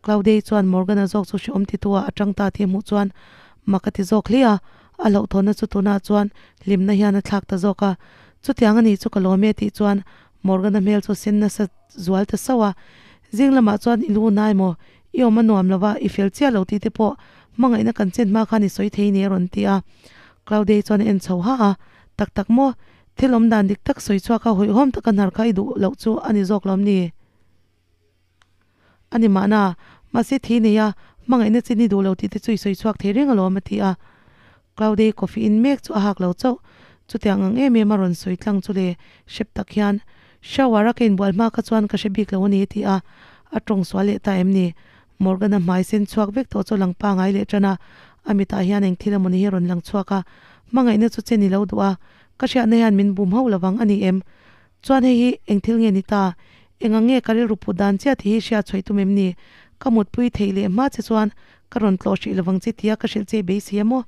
[SPEAKER 1] Claudia-i chuan Morgan-a zawk chu hrehawm ti tu ah a tang ta tih a hmuh chuan mak a ti zawk hle a, a hlauhthawnna chu tunah chuan hlimna hian a thlak ta zawk a. Chutiang a nih chu ka lawm e tih chuan Morgan-a hmel chu sen nasa zual ta sauh a. Zing lamah chuan i lu nai maw? I awm a nuam lo va, i fel chiah lo tih te pawh hmangaihna kan chen hma khan i sawi thei ni a rawn ti a. Claudia-i chuan a en chho ha a, Tak tak maw? Thil awm dan dik tak sawi chhuak a hawihhawm taka hnar kha i duh loh chu a ni zawk lawm ni? A ni mahna, mahse thi nei a, hmangaihna chin i duh lo tih te chu i sawi chhuak thei reng alawm a ti a. Claudia-i coffee in mek chu a hak lo chauh. Chutiang ang em em a rawn sawi tlang chu le hrep tak hian shower a ka inbual hma kha chuan ka hre bik lo a ni a ti a. A tawng sual leh ta em ni? Morgan-a hmai sen chhuak vek tawh chu lang pangai leh tan a, a mitah hian eng thil emawni hi a rawn lang chhuak a, hmangaihna chu che ni lo duh a, ka hriatna hian min bum hauh lovang a ni em? Chuan hei hi eng thil nge ni ta? Eng ang nge ka rilru put dan chiah tih hi hriat chhuaih tum em ni? Ka mutpui theih leh hma che chuan ka rawn tlawh hrih lovang che tia ka hrilh che beisei a maw?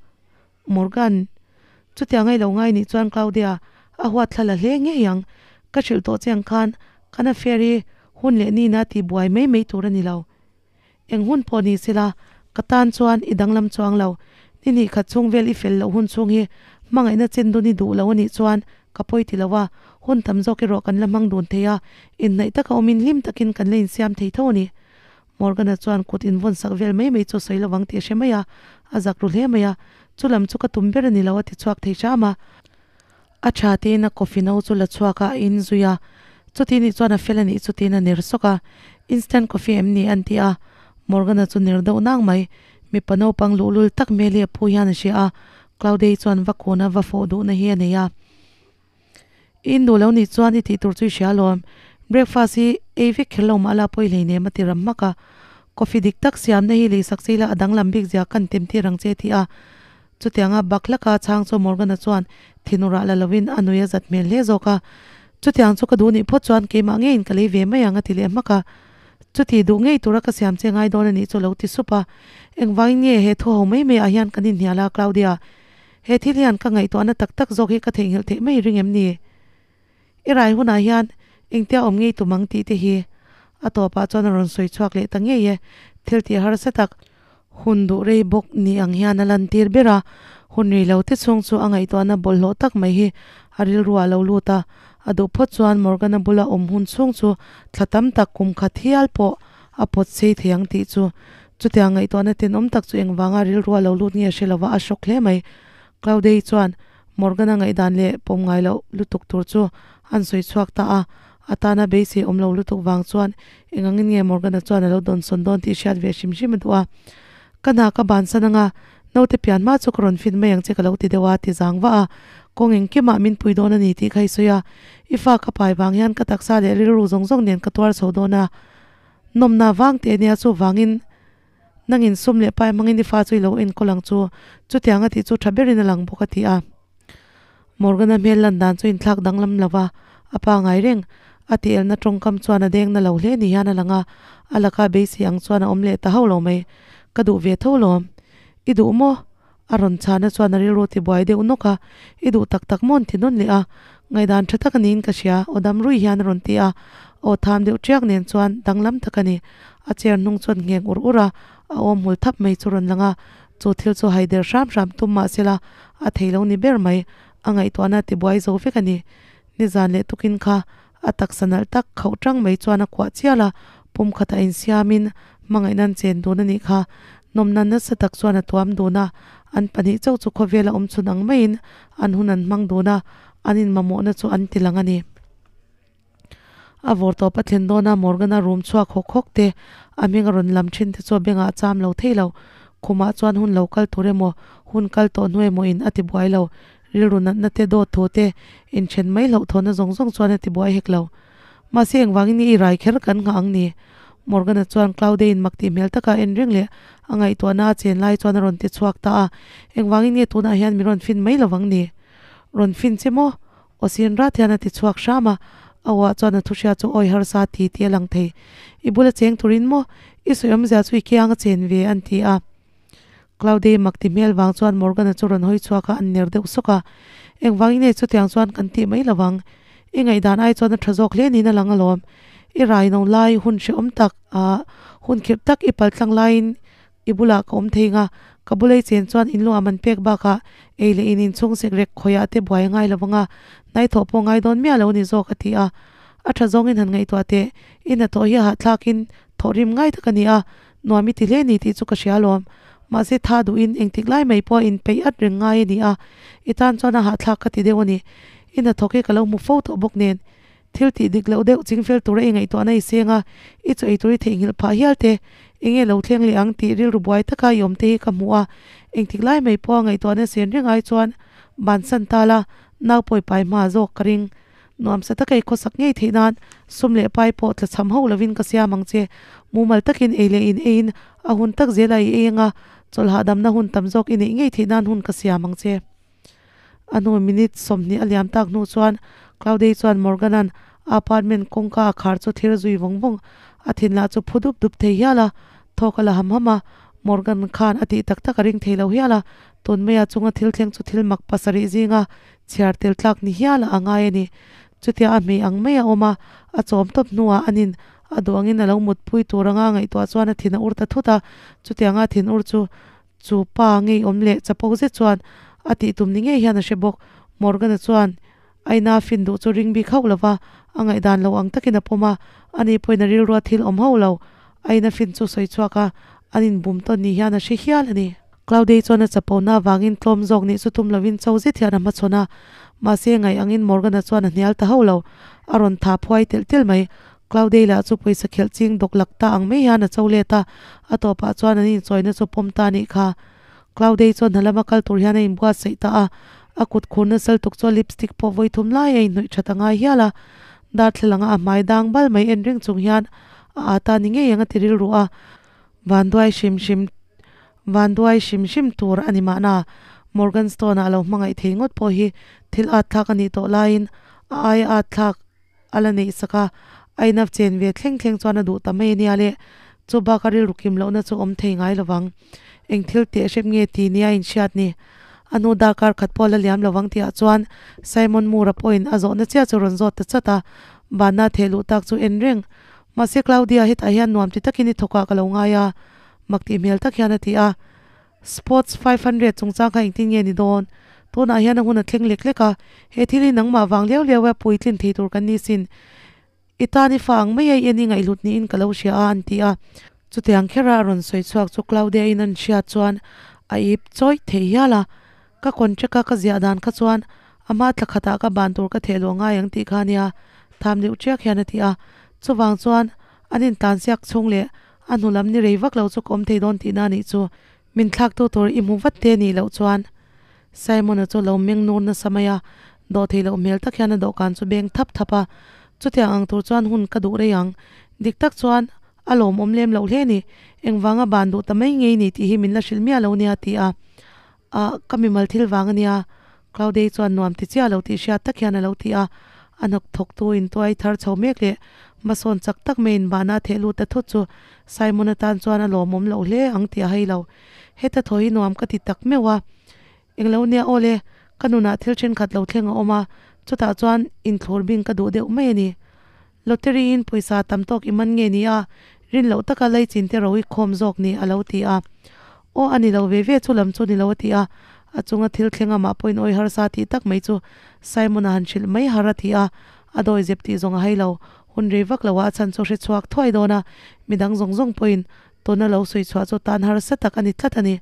[SPEAKER 1] Morgan, Chutiang a i lo ngai nih chuan Claudia, a huat thla la hle ngei ang. Ka hrilh tawh che ang khan kan affair hi hun leh nina tih buai mai mai tur a ni lo. Eng hun pawh ni sela, ka tan chuan i danglam chuang lo. Ni hnih khat chhung vel i fel loh hun chhung hi Hmangaihna chen dun i duh lo anih chuan ka pawi ti lo a, hun tam zawk erawh kan la hmang dun thei a, inhnaih taka awmin hlim takin kan la insiam thei tho a ni. Morgan-a chuan kut invawn sak vel mai mai chu a sawi lovang tih a hre mai a, a zak ru hle mai a, chu lam chu ka tum ber a ni lo a ti chhuak thei hram a. A tha tiin a coffee no chu la chhuak a, a in zui a, chuti nih chuan a fel a nih chu tiin a ner sawk a, Instant coffee em ni an ti a, Morgan-a chu ner deuh nang mai, mipa naupang luhlul tak hmel hi a phu hian a hria a, Claudia-i chuan va kun a va fawh duhna hi a nei a. I induh lo nih chuan i tih tur chu i hria alawm, breakfast hi ei vek kher lo mah la pawi hleinem a ti ram hmak a, coffee dik tak siamna hi leisak che ila a danglam bik zia kan tem tir ang che a ti a, Chutianga bak hlaka chhang chu Morgan-a chuan thinurah la lovin a nui a zat hmel hle zawk a. Chutiang chu ka duh nih phawt chuan keimah ngeiin ka lei ve mai ang a ti leh hmak a. Chuti duh ngei tura ka siam che ngai dawn a nih chu lo ti sup a. Engvangin nge he thu ho mai mai ah hian kan inhnial a Claudia? He thil hian ka ngaihtuahna tak tak zawk hi ka theihnghilh theih mai ring em ni? I rai hunah hian engtia awm ngei tum ang tih te hi a tawpah chuan a rawn sawi chhuak leh ta ngei e. Thil tih harsa tak hun duh rei bawk ni ang hian a lantir ber a, hun rei lo te chhung chu a ngaihtuahna bawlhhlawh tak mai hi a rilru ah lo lut a, a duh phawt chuan Morgan-a bula awm hun chhung chu thla tam tak kum khat hial pawh a pawt sei thei ang tih chu chutiang ngaihtuahna tenawm tak chu engvanga rilru a lo lut nge hre lova a hrawk hle mai. Claudia-i chuan Morgan-a ngaihdan leh pawm ngai loh lutuk tur chu an sawi chhuak ta a, a tana beisei awm lo lutuk vang chuan eng angin nge Morgan-a chuan a lo dawnsawn dawn tih hriat ve hrim hrim a duh a. Ka hna ka bansan anga, naute pian hma chu ka rawn fin mai ang che ka lo ti deuh a, ti zang vah a, kawng engkimah min pui dawn a ni tih kha i sawi a, i fa ka pai vang hian ka taksa leh rilru zawng zawng nen ka tuar chho dawn a, nawmna vang teh nia chuvangin Nangin sum leh pai hmangin i fa chu i lo enkawl ang chu, chutiang a tih chu tha berin a lang bawk a ti a. Morgan-a hmel lan dan chu inthlak danglam lo va, a pa ngai reng. A tih elna tawngkam chuan a deng na lo hle ni hian a lang a, a laka beisei ang chuan a awm leh ta hauh lo mai. Ka duh ve tho lawm. I duh maw? A rawn chhana chuan a rilru tibuai deuh nawk a, I duh tak tak maw an ti nawn leh a, ngaihdan tha tak a niin ka hria, aw dam rui hian a rawn ti a, aw tham deuh ṭiak nen chuan danglam tak a ni. A chair hnung chuan ngheng ur ur a, a awm hmul thap mai chu rawn lang a, chu thil chu haider hram hram tum mah sela a thei lo ni ber mai, a ngaihtuahna tibuai zo vek a ni. Nizan leh tukin kha a taksa nalh tak khauh ṭang mai chuan a kuah chial a, pum khatah insiamin hmangaihna an chen dun a nih kha. Nawmna nasa tak chuan a tuam dun a, an pahnih chauh chu khawvela awm chhun ang maiin an hun an hmang dun a, an inmamawhna chu an ti lang a ni. A vawr tawp a thlen dawn a, Morgan-a room chhuak hawk hawk te, a hming a rawn lam thin te chu a bengah a cham lo thei lo. Khumah chuan hun lo kal tur emaw, hun kal tawh hnu emaw in a ti buai lo. Rilru natna te, dawt thu te, inthen mai hlauh thawhna zawng zawng chuan a ti buai hek lo. Mahse engvangin nge i rai kher kan nghah ang ni? Morgan-a chuan Claude-in mak tih hmel taka en reng leh a ngaihtuahna a chen lai chuan a rawn ti chhuak ta a, Engvangin nge tunah hian min rawn fin mai lovang ni? Rawn fin che maw? Aw sin rat hian a ti chhuak hram a, a uah chuan a thuhria chu awi harsa ti tih a lang thei. I bula cheng turin maw? I sawi awmzia chu i kiang a chen ve an ti a. Claude-i mak ti hmel vang chuan Morgan-a chu rawn hawi chhuak a, an ner deuh sawk a. Engvangin nge chutiang chuan kan tih mai lovang? I ngaihdan ai chuan a tha zawk hle niin a lang alawm. I rai no lai hun hrehawm tak ah hun khirh tak i pal tlang laiin i bulah ka awm thei nga, ka bula i chen chuan in luah man pek bakah ei leh in inchhung sek rek khawiah te buai a ngai lovang a, hnaithawh pawh ngai dawn miah lo ni zawk a ti a. A tha zawngin han ngaihtuah teh, i hnathawh hi a hahthlakin thawhrim ngai tak a ni a, Nuam i ti hle ni tih chu ka hria alawm. Mahse tha duhin engtik lai mai pawh a inpeih at reng ngai a ni a, i tan chuan a hahthlak ka ti deuh a ni. I hnathawk hi ka lo hmu fo tawh bawk nen. Thil tih dik loh deuh chingfel tura i ngaihtuahna i seng a, i chaw ei tur i theihnghilh phah hial te, enge lo thleng leh ang tih rilru buai taka i awm te hi ka hmu a, engtik lai mai pawh a ngaihtuahna sen reng ai chuan bansan ta la, nau pawi pai hma zawk ka ring. Nuamsa taka i khawsak ngei theih nan sum leh pai pawh tla chham hauh lovin ka siam ang che. Mumal takin ei leh in eiin a hun tak zela i ei anga chawlh hahdamna hun tam zawk i neih ngei theih nan hun ka siam ang che. A hnu minute 20 a liam tak hnu chuan Claudia-i chuan Morgan-a'n a apartment kawngka a khar chu thlir zui vawng vawng. A thin lah chu phu dup dup thei hial a, thawk a la ham ham a. Morgan khan a tih tak tak a ring thei lo hial a, tun maia chunga thil thleng chu thil mak pasarih zinga Chhiar tel tlak ni hial a ngai a ni. Chutia a hmei ang mai a awm a, a chawm tawp hnuah anin a duh angin a lo mutpui tur anga ngaihtuah chuan a thin a ur ta thut a. Chutianga thin ur chu chu pa ngeiawm leh chapo zet chuan A tih tum ni ngei hian a hre bawk. Morgan-a chuan a ina fin duh chu ring bik hauh lova, a ngaihdan lo ang takin a pawm a, ani pawhin a rilrua thil awm hauh lo. A ina fin chu sawi chhuak a, an inbum tawn ni hian a hre hial a ni. Claudia-i chuan a chapona avangin tlawm zawk nih chu tum lovin cho zet hian a hmachhawn a, mahse ngaih angin Morgan-a chuan a hnial ta hauh lo. A rawn tha phuai telh telh mai. Claudia-i lah chu pawisa khelh ching dawk lak ta ang mai hian a cho let a, a tawpah chuan an inchawina chu pawm ta a nih kha. Claudia-i chuan hna lama kal tur hian a inbuatsaih ta a, a kut khur nasal tuk chu a lipstick pawh vawi thum lai a inhnawih that a ngai hial a, darthlalang a a hmai dang bal mai en reng chung hian a ât a ni ngei ang a ti rilru a, vanduai hrim hrim vanduai hrim hrim tur a ni mahna. Morgan Stone-a a lo hmangaih thei ngawt pawh hi thil ât thlak a nih tawh laiin a aia ât thlak a la neih sak a, a inap chen ve thleng thleng chuan a duh ta mai a nia le, chu bak a rilru kim lohna chu awm thei ngai lovang. Eng thil teh hrep nge ti nia inhriat ni? A hnu darkar khat pawh a la liam lovang tihah chuan Simon Moore-a pawhin a zawhna chiah chu rawn zawt ta chat a, banna theh luh tak chu en reng. Mahse Claudia hetah hian nuam ti takin i thawk ah ka lo ngai a, mak tih hmel tak hian a ti a. Sports 500 chungchang kha engtin nge ni dawn? Tunah hian a hun a thleng lek lek a, he thil hi nangmah vang liau liau a puitlin thei tur kan ni sin. I tan i fa ang mai a i en i ngaihhlut niin ka lo hria a, an ti a. Chutiang khera a rawn sawi chhuak chu Claudia-in an hriat chuan a ip chawih thei hial a. Ka contract a ka ziah dan kha chuan ama thla khatah ka ban tur ka theh luah ngai ang tih kha a nia, tham deuh chiak hian a ti a. Chuvang chuan an intlansiak chhung leh A hnu lam ni rei vak lo chu ka awm thei dawn tihna a nih chu. Min thlaktu tur i hmu vat te nih loh chuan. Simon-a chu lo meng nur nasa mai a, dawh thei loh hmel tak hian a dawhkan chu beng thap thap a. Chutiang ang tur chuan hun ka duh rei ang. Dik tak chuan a lawmawm lem loh hle ni. Engvanga ban duh ta mai ngei ni tih hi min la hrilh miah lo nia ti a. A, ka mimal thil vang a nia. Claudei chuan nuam ti chiah lo tih hriat tak hian a lo ti a, a hnawk thawktu intuai thar chho mek leh hmasawn chak tak mai inbahna a theh lut ta thut chu Simon atan chuan a lawmawm loh hle ang tih a hai lo. Heta thaw hi nuam ka ti tak meuh a, englo nia aw le, ka nunah thil thenkhat lo thleng a awm a, chutah chuan inthlur bing ka duh deuh mai a ni. Lottery in pawisa tam tawk i man nge ni a, rin loh taka lei chin te ro i khawm zawk ni a lo ti a. Aw a ni lo ve ve chu lam chu ni lo a ti a, a chunga thil thleng amah pawhin awi harsa tih tak mai chu Simon-a han hrilh mai har a ti a, a dawi zep tih zawng a hai lo. Hun rei vak loah a chhan chu hre chhuak thuai dawn a, midang zawng zawng pawhin tuna lo sawi chhuah chu tan harsa tak a ni tlat a ni.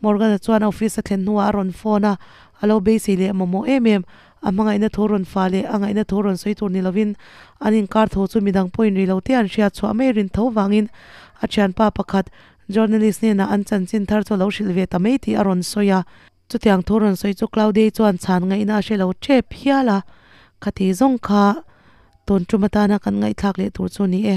[SPEAKER 1] Morgan-a chuan office a thlen hnuah a rawn phone a, a lo beisei leh mamawh em em. A hmangaihna thu rawn fa leh a ngaihna thu rawn sawi tur ni lovin an inkar thu chu midang pawhin ri lo te an hriat chhuah mai rin tho vangin a thianpa pakhat journalist hnenah an chanchin thar chu a lo hrilh ve ta mai tih a rawn sawi a. Chutiang thu rawn sawi chu Claudia-i chuan chhan ngaihna a hre lo tep hial a, khati zawng kha tun tum atana kan ngaihthlak leh tur chu ni e.